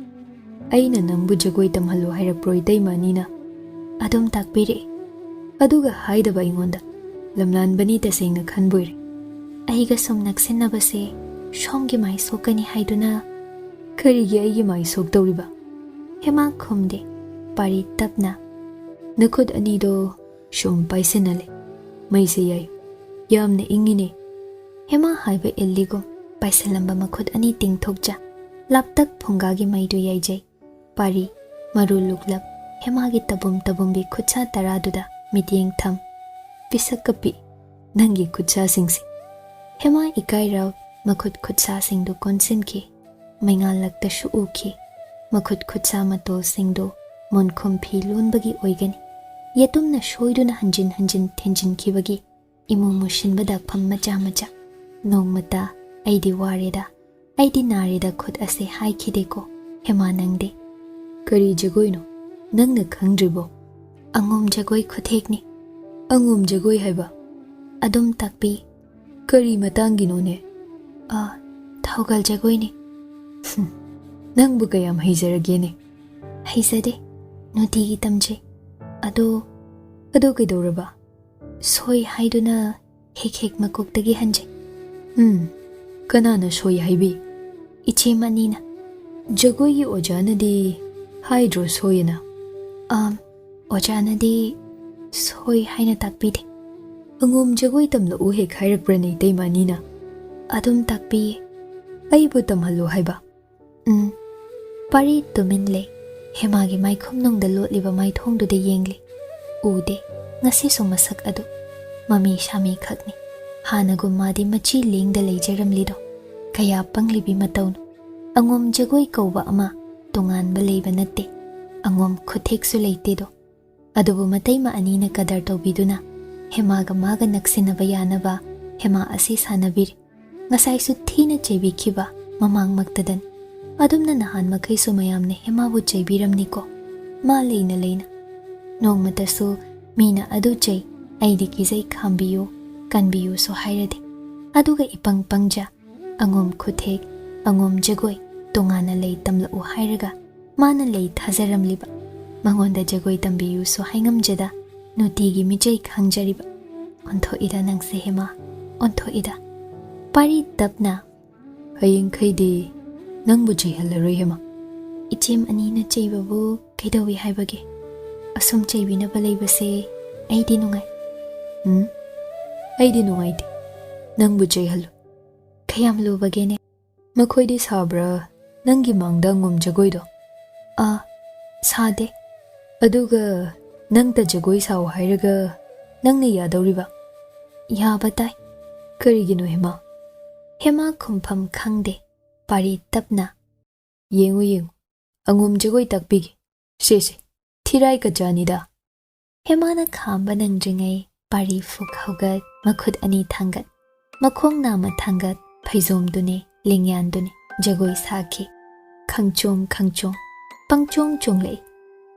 "ꯑꯩꯅ ꯅꯪꯕꯨ ꯖꯒꯣꯏ ꯇꯝꯍꯜꯂꯨ ꯍꯥꯏꯔꯛꯄ꯭ꯔꯣ ꯏꯇꯩꯃ ꯑꯅꯤꯅ?" "ꯑꯗꯨꯝ ꯇꯥꯛꯄꯤꯔꯛꯑꯦ꯫" "ꯑꯗꯨꯒ ꯍꯥꯏꯗꯕ ꯑꯩꯉꯣꯟꯗ? ꯂꯝꯂꯥꯟꯕꯅꯤ ꯇꯁꯦꯡꯅ ꯈꯟꯕꯣꯏꯔꯦ꯫" "ꯑꯩꯒ ꯁꯨꯝ ꯅꯛꯁꯤꯟꯅꯕꯁꯦ ꯁꯣꯝꯒꯤ ꯃꯥꯏ ꯁꯣꯛꯀꯅꯤ ꯍꯥꯏꯗꯨꯅ꯫" "ꯀꯔꯤꯒꯤ ꯑꯩꯒꯤ ꯃꯥꯏ ꯁꯣꯛꯇꯧꯔꯤꯕ? ꯍꯦꯃꯥ ꯈꯨꯝꯗꯦ꯫ ꯄꯥꯔꯤ ꯇꯞꯅ, "ꯅꯈꯨꯠ ꯑꯅꯤꯗꯣ ꯁꯨꯝ ꯄꯥꯏꯁꯤꯟꯅꯂꯦ꯫ ꯃꯩꯁꯦ ꯌꯥꯏ꯫ ꯌꯥꯝꯅ ꯏꯪꯉꯤꯅꯦ꯫" ꯍꯦꯃꯥ ꯍꯥꯏꯕ ꯏꯜꯂꯤꯒꯨꯝ ꯄꯥꯏꯁꯤꯜꯂꯝꯕ ꯃꯈꯨꯠ ꯑꯅꯤ ꯇꯤꯡꯊꯣꯛꯆ, ꯂꯥꯞꯇꯛ ꯐꯨꯡꯒꯥꯒꯤ ꯃꯩꯗꯨ ꯌꯥꯏꯖꯩ꯫ ꯄꯥꯔꯤ, ꯃꯔꯨ ꯂꯨꯛꯂꯞ, ꯍꯦꯃꯥꯒꯤ ꯇꯕꯨꯝ ꯇꯕꯨꯝꯕꯤ ꯈꯨꯠꯁꯥ ꯇꯔꯥꯗꯨꯗ ꯃꯤꯠꯌꯦꯡ ꯊꯝ꯫ "ꯄꯤꯁꯛꯀ ꯄꯤꯛꯏ, ꯅꯪꯒꯤ ꯈꯨꯠꯁꯥꯁꯤꯡꯁꯦ꯫" ꯍꯦꯃꯥ ꯏꯀꯥꯏꯔꯥꯎ ꯃꯈꯨꯠ ꯈꯨꯠꯁꯥꯁꯤꯡꯗꯨ ꯀꯣꯟꯁꯤꯟꯈꯤ꯫ ꯃꯩꯉꯥꯜꯂꯛꯇꯁꯨ ꯎꯈꯤ꯫ ꯃꯈꯨꯠ ꯈꯨꯠꯁꯥ ꯃꯇꯣꯜꯁꯤꯡꯗꯨ ꯃꯣꯟꯈꯨꯝ ꯐꯤ ꯂꯣꯟꯕꯒꯤ ꯑꯣꯏꯒꯅꯤ꯫ ꯌꯦꯇꯨꯝꯅ ꯁꯣꯏꯗꯨꯅ ꯍꯟꯖꯤꯟ ꯍꯟꯖꯤꯟ ꯊꯤꯟꯖꯤꯟꯈꯤꯕꯒꯤ ꯏꯃꯨ ꯃꯨꯁꯤꯟꯕ ꯗꯥꯛꯐꯝ ꯃꯆꯥ ꯃꯆꯥ꯫ "ꯅꯣꯡꯃꯇ ꯑꯩꯗꯤ ꯋꯥꯔꯦꯗ, ꯑꯩꯗꯤ ꯅꯥꯔꯦꯗ ꯈꯨꯠ ꯑꯁꯦ ꯍꯥꯏꯈꯤꯗꯦꯀꯣ ꯍꯦꯃꯥ ꯅꯪꯗꯤ?" "ꯀꯔꯤ ꯖꯒꯣꯏꯅꯣ? ꯅꯪꯅ ꯈꯪꯗ꯭ꯔꯤꯕꯣ?" "ꯑꯉꯣꯝ ꯖꯒꯣꯏ ꯈꯨꯊꯦꯛꯅꯤ꯫" "ꯑꯉꯣꯝ ꯖꯒꯣꯏ ꯍꯥꯏꯕ?" "ꯑꯗꯨꯝ ꯇꯥꯛꯄꯤ꯫" "ꯀꯔꯤ ꯃꯇꯥꯡꯒꯤꯅꯣꯅꯦ?" "ꯑ, ꯊꯧꯒꯜ ꯖꯒꯣꯏꯅꯤ꯫" "ꯍꯨꯝ, ꯅꯪꯕꯨ ꯀꯌꯥꯝ ꯍꯩꯖꯔꯒꯦꯅꯦ?" "ꯍꯩꯖꯗꯦ, ꯅꯨꯡꯇꯤꯒꯤ ꯇꯝꯖꯩ꯫" "ꯑꯗꯣ?" "ꯑꯗꯣ ꯀꯩꯗꯧꯔꯕ?" "ꯁꯣꯏ ꯍꯥꯏꯗꯨꯅ ꯍꯦꯛ ꯍꯦꯛ ꯃꯀꯣꯛꯇꯒꯤ ꯍꯟꯖꯩ꯫" "ꯎꯝ, ꯀꯅꯥꯅ ꯁꯣꯏ ꯍꯥꯏꯕꯤ?" "ꯏꯆꯦ ꯃꯅꯤꯅ꯫" "ꯖꯒꯣꯏꯒꯤ ꯑꯣꯖꯥꯅꯗꯤ ꯍꯥꯏꯗ꯭ꯔꯣ ꯁꯣꯏꯑꯅ?" "ꯑꯥꯝ, ꯑꯣꯖꯥꯅꯗꯤ ꯁꯣꯏ ꯍꯥꯏꯅ ꯇꯥꯛꯄꯤꯗꯦ꯫" "ꯑꯉꯣꯝ ꯖꯒꯣꯏ ꯇꯝꯂꯛꯎ ꯍꯦꯛ ꯍꯥꯏꯔꯛꯄ꯭ꯔꯅꯦ ꯏꯇꯩꯃ ꯑꯅꯤꯅ?" "ꯑꯗꯨꯝ ꯇꯥꯛꯄꯤꯌꯦ꯫" "ꯑꯩꯕꯨ ꯇꯝꯍꯜꯂꯨ ꯍꯥꯏꯕ?" "ꯎꯝ꯫" ꯄꯥꯔꯤ ꯇꯨꯃꯤꯟ ꯂꯩ꯫ ꯍꯦꯃꯥꯒꯤ ꯃꯥꯏꯈꯨꯝꯅꯨꯡꯗ ꯂꯣꯠꯂꯤꯕ ꯃꯥꯏꯊꯣꯡꯗꯨꯗ ꯌꯦꯡꯂꯤ꯫ ꯎꯗꯦ ꯉꯁꯤꯁꯨ ꯃꯁꯛ ꯑꯗꯨ꯫ ꯃꯃꯤ ꯁꯥꯃꯤ ꯈꯛꯅꯤ꯫ ꯍꯥꯟꯅꯒꯨꯝ ꯃꯥꯗꯤ ꯃꯆꯤ ꯂꯦꯡꯗ ꯂꯩꯖꯔꯝꯂꯤꯗꯣ꯫ ꯀꯌꯥ ꯄꯪꯂꯤꯕꯤ ꯃꯇꯧꯅꯣ꯫ ꯑꯉꯣꯝ ꯖꯒꯣꯏ ꯀꯧꯕ ꯑꯃ ꯇꯣꯉꯥꯟꯕ ꯂꯩꯕ ꯅꯠꯇꯦ꯫ ꯑꯉꯣꯝ ꯈꯨꯊꯦꯛꯁꯨ ꯂꯩꯇꯦꯗꯣ꯫ ꯑꯗꯨꯕꯨ ꯃꯇꯩꯃ ꯑꯅꯤꯅ ꯀꯗꯔ ꯇꯧꯕꯤꯗꯨꯅ ꯍꯦꯃꯥꯒ ꯃꯥꯒ ꯅꯛꯁꯤꯟꯅꯕ ꯌꯥꯅꯕ ꯍꯦꯃꯥ ꯑꯁꯤ ꯁꯥꯟꯅꯕꯤꯔꯤ꯫ ꯉꯁꯥꯏꯁꯨ ꯊꯤꯅ ꯆꯩꯕꯤꯈꯤꯕ ꯃꯃꯥꯡꯃꯛꯇꯗꯅꯤ꯫ ꯑꯗꯨꯝꯅ ꯅꯍꯥꯟ ꯃꯈꯩꯁꯨ ꯃꯌꯥꯝꯅ ꯍꯦꯃꯥꯕꯨ ꯆꯩꯕꯤꯔꯝꯅꯤꯀꯣ, ꯃꯥ ꯂꯩꯅ ꯂꯩꯅ꯫ ꯅꯣꯡꯃꯇꯁꯨ ꯃꯤꯅ ꯑꯗꯨ ꯆꯩ, ꯑꯩꯗꯤ ꯀꯤꯖꯩ, ꯈꯥꯝꯕꯤꯌꯨ, ꯀꯟꯕꯤꯌꯨꯁꯨ ꯍꯥꯏꯔꯗꯦ꯫ ꯑꯗꯨꯒ ꯏꯄꯪ ꯄꯪꯖ, ꯑꯉꯣꯝ ꯈꯨꯊꯦꯛ, ꯑꯉꯣꯝ ꯖꯒꯣꯏ ꯇꯣꯉꯥꯟꯅ ꯂꯩ ꯇꯝꯂꯛꯎ ꯍꯥꯏꯔꯒ ꯃꯥꯅ ꯂꯩ ꯊꯥꯖꯔꯝꯂꯤꯕ, ꯃꯉꯣꯟꯗ ꯖꯒꯣꯏ ꯇꯝꯕꯤꯌꯨꯁꯨ ꯍꯥꯏꯉꯝꯖꯗ ꯅꯨꯡꯇꯤꯒꯤ ꯃꯤꯆꯩ ꯈꯥꯡꯖꯔꯤꯕ꯫ ꯑꯣꯟꯊꯣꯛꯏꯗ ꯅꯪꯁꯦ ꯍꯦꯃꯥ, ꯑꯣꯟꯊꯣꯛꯏꯗ꯫ ꯄꯥꯔꯤ ꯇꯞꯅ, "ꯍꯌꯦꯡꯈꯩꯗꯤ ꯅꯪꯕꯨ ꯆꯩꯍꯜꯂꯔꯣꯏ ꯍꯦꯃꯥ꯫ ꯏꯆꯦꯝ ꯑꯅꯤꯅ ꯆꯩꯕꯕꯨ ꯀꯩꯗꯧꯏ ꯍꯥꯏꯕꯒꯦ? ꯑꯁꯨꯝ ꯆꯩꯕꯤꯅꯕ ꯂꯩꯕꯁꯦ ꯑꯩꯗꯤ ꯅꯨꯡꯉꯥꯏ꯫ ꯎꯝ, ꯑꯩꯗꯤ ꯅꯨꯡꯉꯥꯏꯇꯦ꯫ ꯅꯪꯕꯨ ꯆꯩꯍꯜꯂꯨ꯫ ꯀꯌꯥꯝ ꯂꯨꯕꯒꯦꯅꯦ? ꯃꯈꯣꯏꯗꯤ ꯁꯥꯕ꯭ꯔꯥ, ꯅꯪꯒꯤ ꯃꯥꯡꯗ ꯑꯉꯣꯝ ꯖꯒꯣꯏꯗꯣ? ꯑꯥ, ꯁꯥꯗꯦ꯫ ꯑꯗꯨꯒ ꯅꯪꯇ ꯖꯒꯣꯏ ꯁꯥꯎ ꯍꯥꯏꯔꯒ ꯅꯪꯅ ꯌꯥꯗꯧꯔꯤꯕ? ꯌꯥꯕ ꯇꯥꯏ꯫ ꯀꯔꯤꯒꯤꯅꯣ ꯍꯦꯃꯥ? ꯍꯦꯃꯥ ꯈꯨꯝꯐꯝ ꯈꯪꯗꯦ꯫ ꯄꯥꯔꯤ ꯇꯞꯅ, "ꯌꯦꯡꯉꯨ, ꯌꯦꯡꯉꯨ, ꯑꯉꯣꯝ ꯖꯒꯣꯏ ꯇꯥꯛꯄꯤꯒꯦ꯫ ꯁꯦ, ꯁꯦ, ꯊꯤꯔꯥꯏ ꯀꯆꯥꯅꯤꯗ꯫" ꯍꯦꯃꯥꯅ ꯈꯥꯝꯕ ꯅꯪꯗ꯭ꯔꯤꯉꯩ ꯄꯥꯔꯤ ꯐꯨꯛ ꯍꯧꯒꯠ, ꯃꯈꯨꯠ ꯑꯅꯤ ꯊꯥꯡꯒꯠ, ꯃꯈꯣꯡ ꯅꯥꯝꯃ ꯊꯥꯡꯒꯠ, ꯐꯩꯖꯣꯝꯗꯨꯅꯦ, ꯂꯦꯡꯌꯥꯟꯗꯨꯅꯦ, ꯖꯒꯣꯏ ꯁꯥꯈꯤ꯫ ꯈꯪꯆꯣꯡ ꯈꯪꯆꯣꯡ, ꯄꯪꯆꯣꯡ ꯆꯣꯡꯂꯛꯏ꯫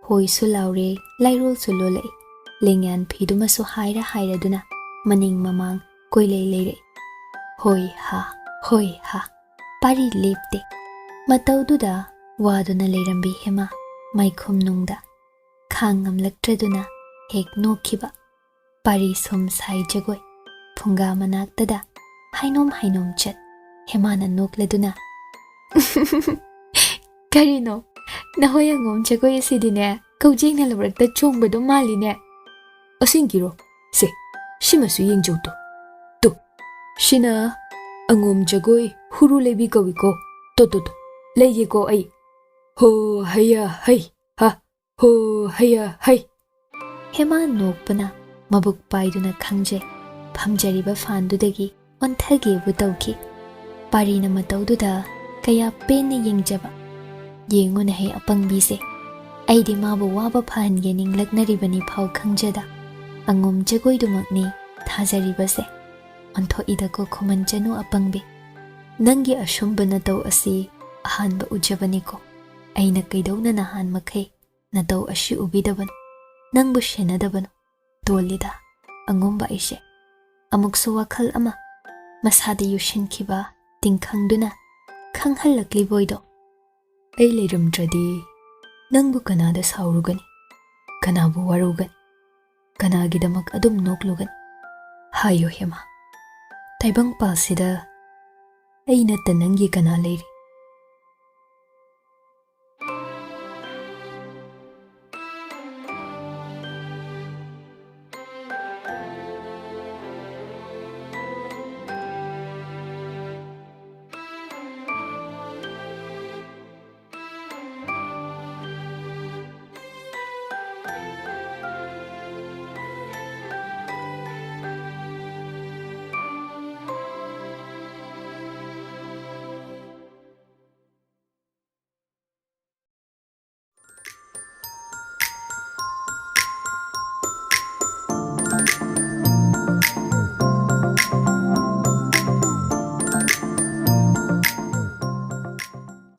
ꯍꯣꯏꯁꯨ ꯂꯥꯎꯔꯦ, ꯂꯥꯏꯔꯣꯜꯁꯨ ꯂꯣꯜꯂꯛꯏ꯫ ꯂꯦꯡꯌꯥꯟ ꯐꯤꯗꯨꯃꯁꯨ ꯍꯥꯏꯔ ꯍꯥꯏꯔꯗꯨꯅ ꯃꯅꯤꯡ ꯃꯃꯥꯡ ꯀꯣꯏꯂꯩ ꯂꯩꯔꯛꯏ꯫ ꯍꯣꯏ ꯍꯥ, ꯍꯣꯏ ꯍꯥ꯫ ꯄꯥꯔꯤ ꯂꯦꯞꯇꯦ꯫ ꯃꯇꯧꯗꯨꯗ ꯋꯥꯗꯨꯅ ꯂꯩꯔꯝꯕꯤ ꯍꯦꯃꯥ ꯃꯥꯏꯈꯨꯝ ꯅꯨꯡꯗ ꯈꯥꯡ ꯉꯝꯂꯛꯇ꯭ꯔꯗꯨꯅ ꯍꯦꯛ ꯅꯣꯛꯈꯤꯕ꯫ ꯄꯥꯔꯤ ꯁꯨꯝ ꯁꯥꯏ ꯖꯒꯣꯏ꯫ ꯐꯨꯡꯒꯥ ꯃꯅꯥꯛꯇꯗ ꯍꯥꯏꯅꯣꯝ ꯍꯥꯏꯅꯣꯝ ꯆꯠ꯫ ꯍꯦꯃꯥꯅ ꯅꯣꯛꯂꯗꯨꯅ, "ꯀꯔꯤꯅꯣ? ꯅꯍꯣꯏ ꯑꯉꯣꯝ ꯖꯒꯣꯏ ꯑꯁꯤꯗꯤꯅꯦ, ꯀꯧꯖꯦꯡꯅ ꯂꯧꯔꯛꯇ ꯆꯣꯡꯕꯗꯣ ꯃꯥꯜꯂꯤꯅꯦ꯫ ꯑꯁꯦꯡꯀꯤꯔꯣ? ꯁꯦ, ꯁꯤꯃꯁꯨ ꯌꯦꯡꯖꯧ ꯇꯨ꯫ ꯇꯨ, ꯁꯤꯅ ꯑꯉꯣꯝ ꯖꯒꯣꯏ ꯍꯨꯔꯨ ꯂꯩꯕꯤ ꯀꯧꯏꯀꯣ꯫ ꯇꯣ, ꯇꯣ, ꯇꯣ, ꯂꯩꯒꯦꯀꯣ ꯑꯩ꯫ ꯍꯣ, ꯍꯩꯌꯥ, ꯍꯩ, ꯍꯥ, ꯍꯣ, ꯍꯩꯌꯥ, ꯍꯩ꯫" ꯍꯦꯃꯥ ꯅꯣꯛꯄꯅ ꯃꯕꯨꯛ ꯄꯥꯏꯗꯨꯅ ꯈꯪꯖꯩ꯫ ꯐꯝꯖꯔꯤꯕ ꯐꯥꯟꯗꯨꯗꯒꯤ ꯑꯣꯟꯊꯒꯦꯕꯨ ꯇꯧꯈꯤ꯫ ꯄꯥꯔꯤꯅ ꯃꯇꯧꯗꯨꯗ ꯀꯌꯥ ꯄꯦꯟꯅ ꯌꯦꯡꯖꯕ꯫ ꯌꯦꯡꯉꯨꯅꯦ ꯍꯦ ꯑꯄꯪꯕꯤꯁꯦ, ꯑꯩꯗꯤ ꯃꯥꯕꯨ ꯋꯥꯕ ꯐꯍꯟꯒꯦ ꯅꯤꯡꯂꯛꯅꯔꯤꯕꯅꯤ ꯐꯥꯎ ꯈꯪꯖꯗ꯫ ꯑꯉꯣꯝ ꯖꯒꯣꯏꯗꯨꯃꯛꯅꯤ ꯊꯥꯖꯔꯤꯕꯁꯦ꯫ ꯑꯣꯟꯊꯣꯛꯏꯗꯀꯣ ꯈꯨꯃꯟ ꯆꯅꯨ ꯑꯄꯪꯕꯤ꯫ ꯅꯪꯒꯤ ꯑꯁꯨꯝꯕ ꯅꯇꯧ ꯑꯁꯤ ꯑꯍꯥꯟꯕ ꯎꯖꯕꯅꯤꯀꯣ꯫ ꯑꯩꯅ ꯀꯩꯗꯧꯅ ꯅꯍꯥꯟ ꯃꯈꯩ ꯅꯇꯧ ꯑꯁꯤ ꯎꯕꯤꯗꯕꯅꯣ? ꯅꯪꯕꯨ ꯁꯦꯟꯅꯗꯕꯅꯣ? ꯇꯣꯜꯂꯤꯗ ꯑꯉꯣꯝꯕ ꯑꯩꯁꯦ꯫ ꯑꯃꯨꯛꯁꯨ ꯋꯥꯈꯜ ꯑꯃ ꯃꯁꯥꯗ ꯌꯨꯁꯤꯟꯈꯤꯕ ꯇꯤꯡꯈꯪꯗꯨꯅ ꯈꯪꯍꯜꯂꯛꯂꯤꯕꯣꯏꯗꯣ꯫ ꯑꯩ ꯂꯩꯔꯝꯗ꯭ꯔꯗꯤ ꯅꯪꯕꯨ ꯀꯅꯥꯗ ꯁꯥꯎꯔꯨꯒꯅꯤ? ꯀꯅꯥꯕꯨ ꯋꯥꯔꯧꯒꯅꯤ? ꯀꯅꯥꯒꯤꯗꯃꯛ ꯑꯗꯨꯝ ꯅꯣꯛꯂꯨꯒꯅꯤ? ꯍꯥꯏꯌꯣ ꯍꯦꯃꯥ, ꯇꯥꯏꯕꯪꯄꯥꯜꯁꯤꯗ ꯑꯩ ꯅꯠꯇ ꯅꯪꯒꯤ ꯀꯅꯥ ꯂꯩꯔꯤ?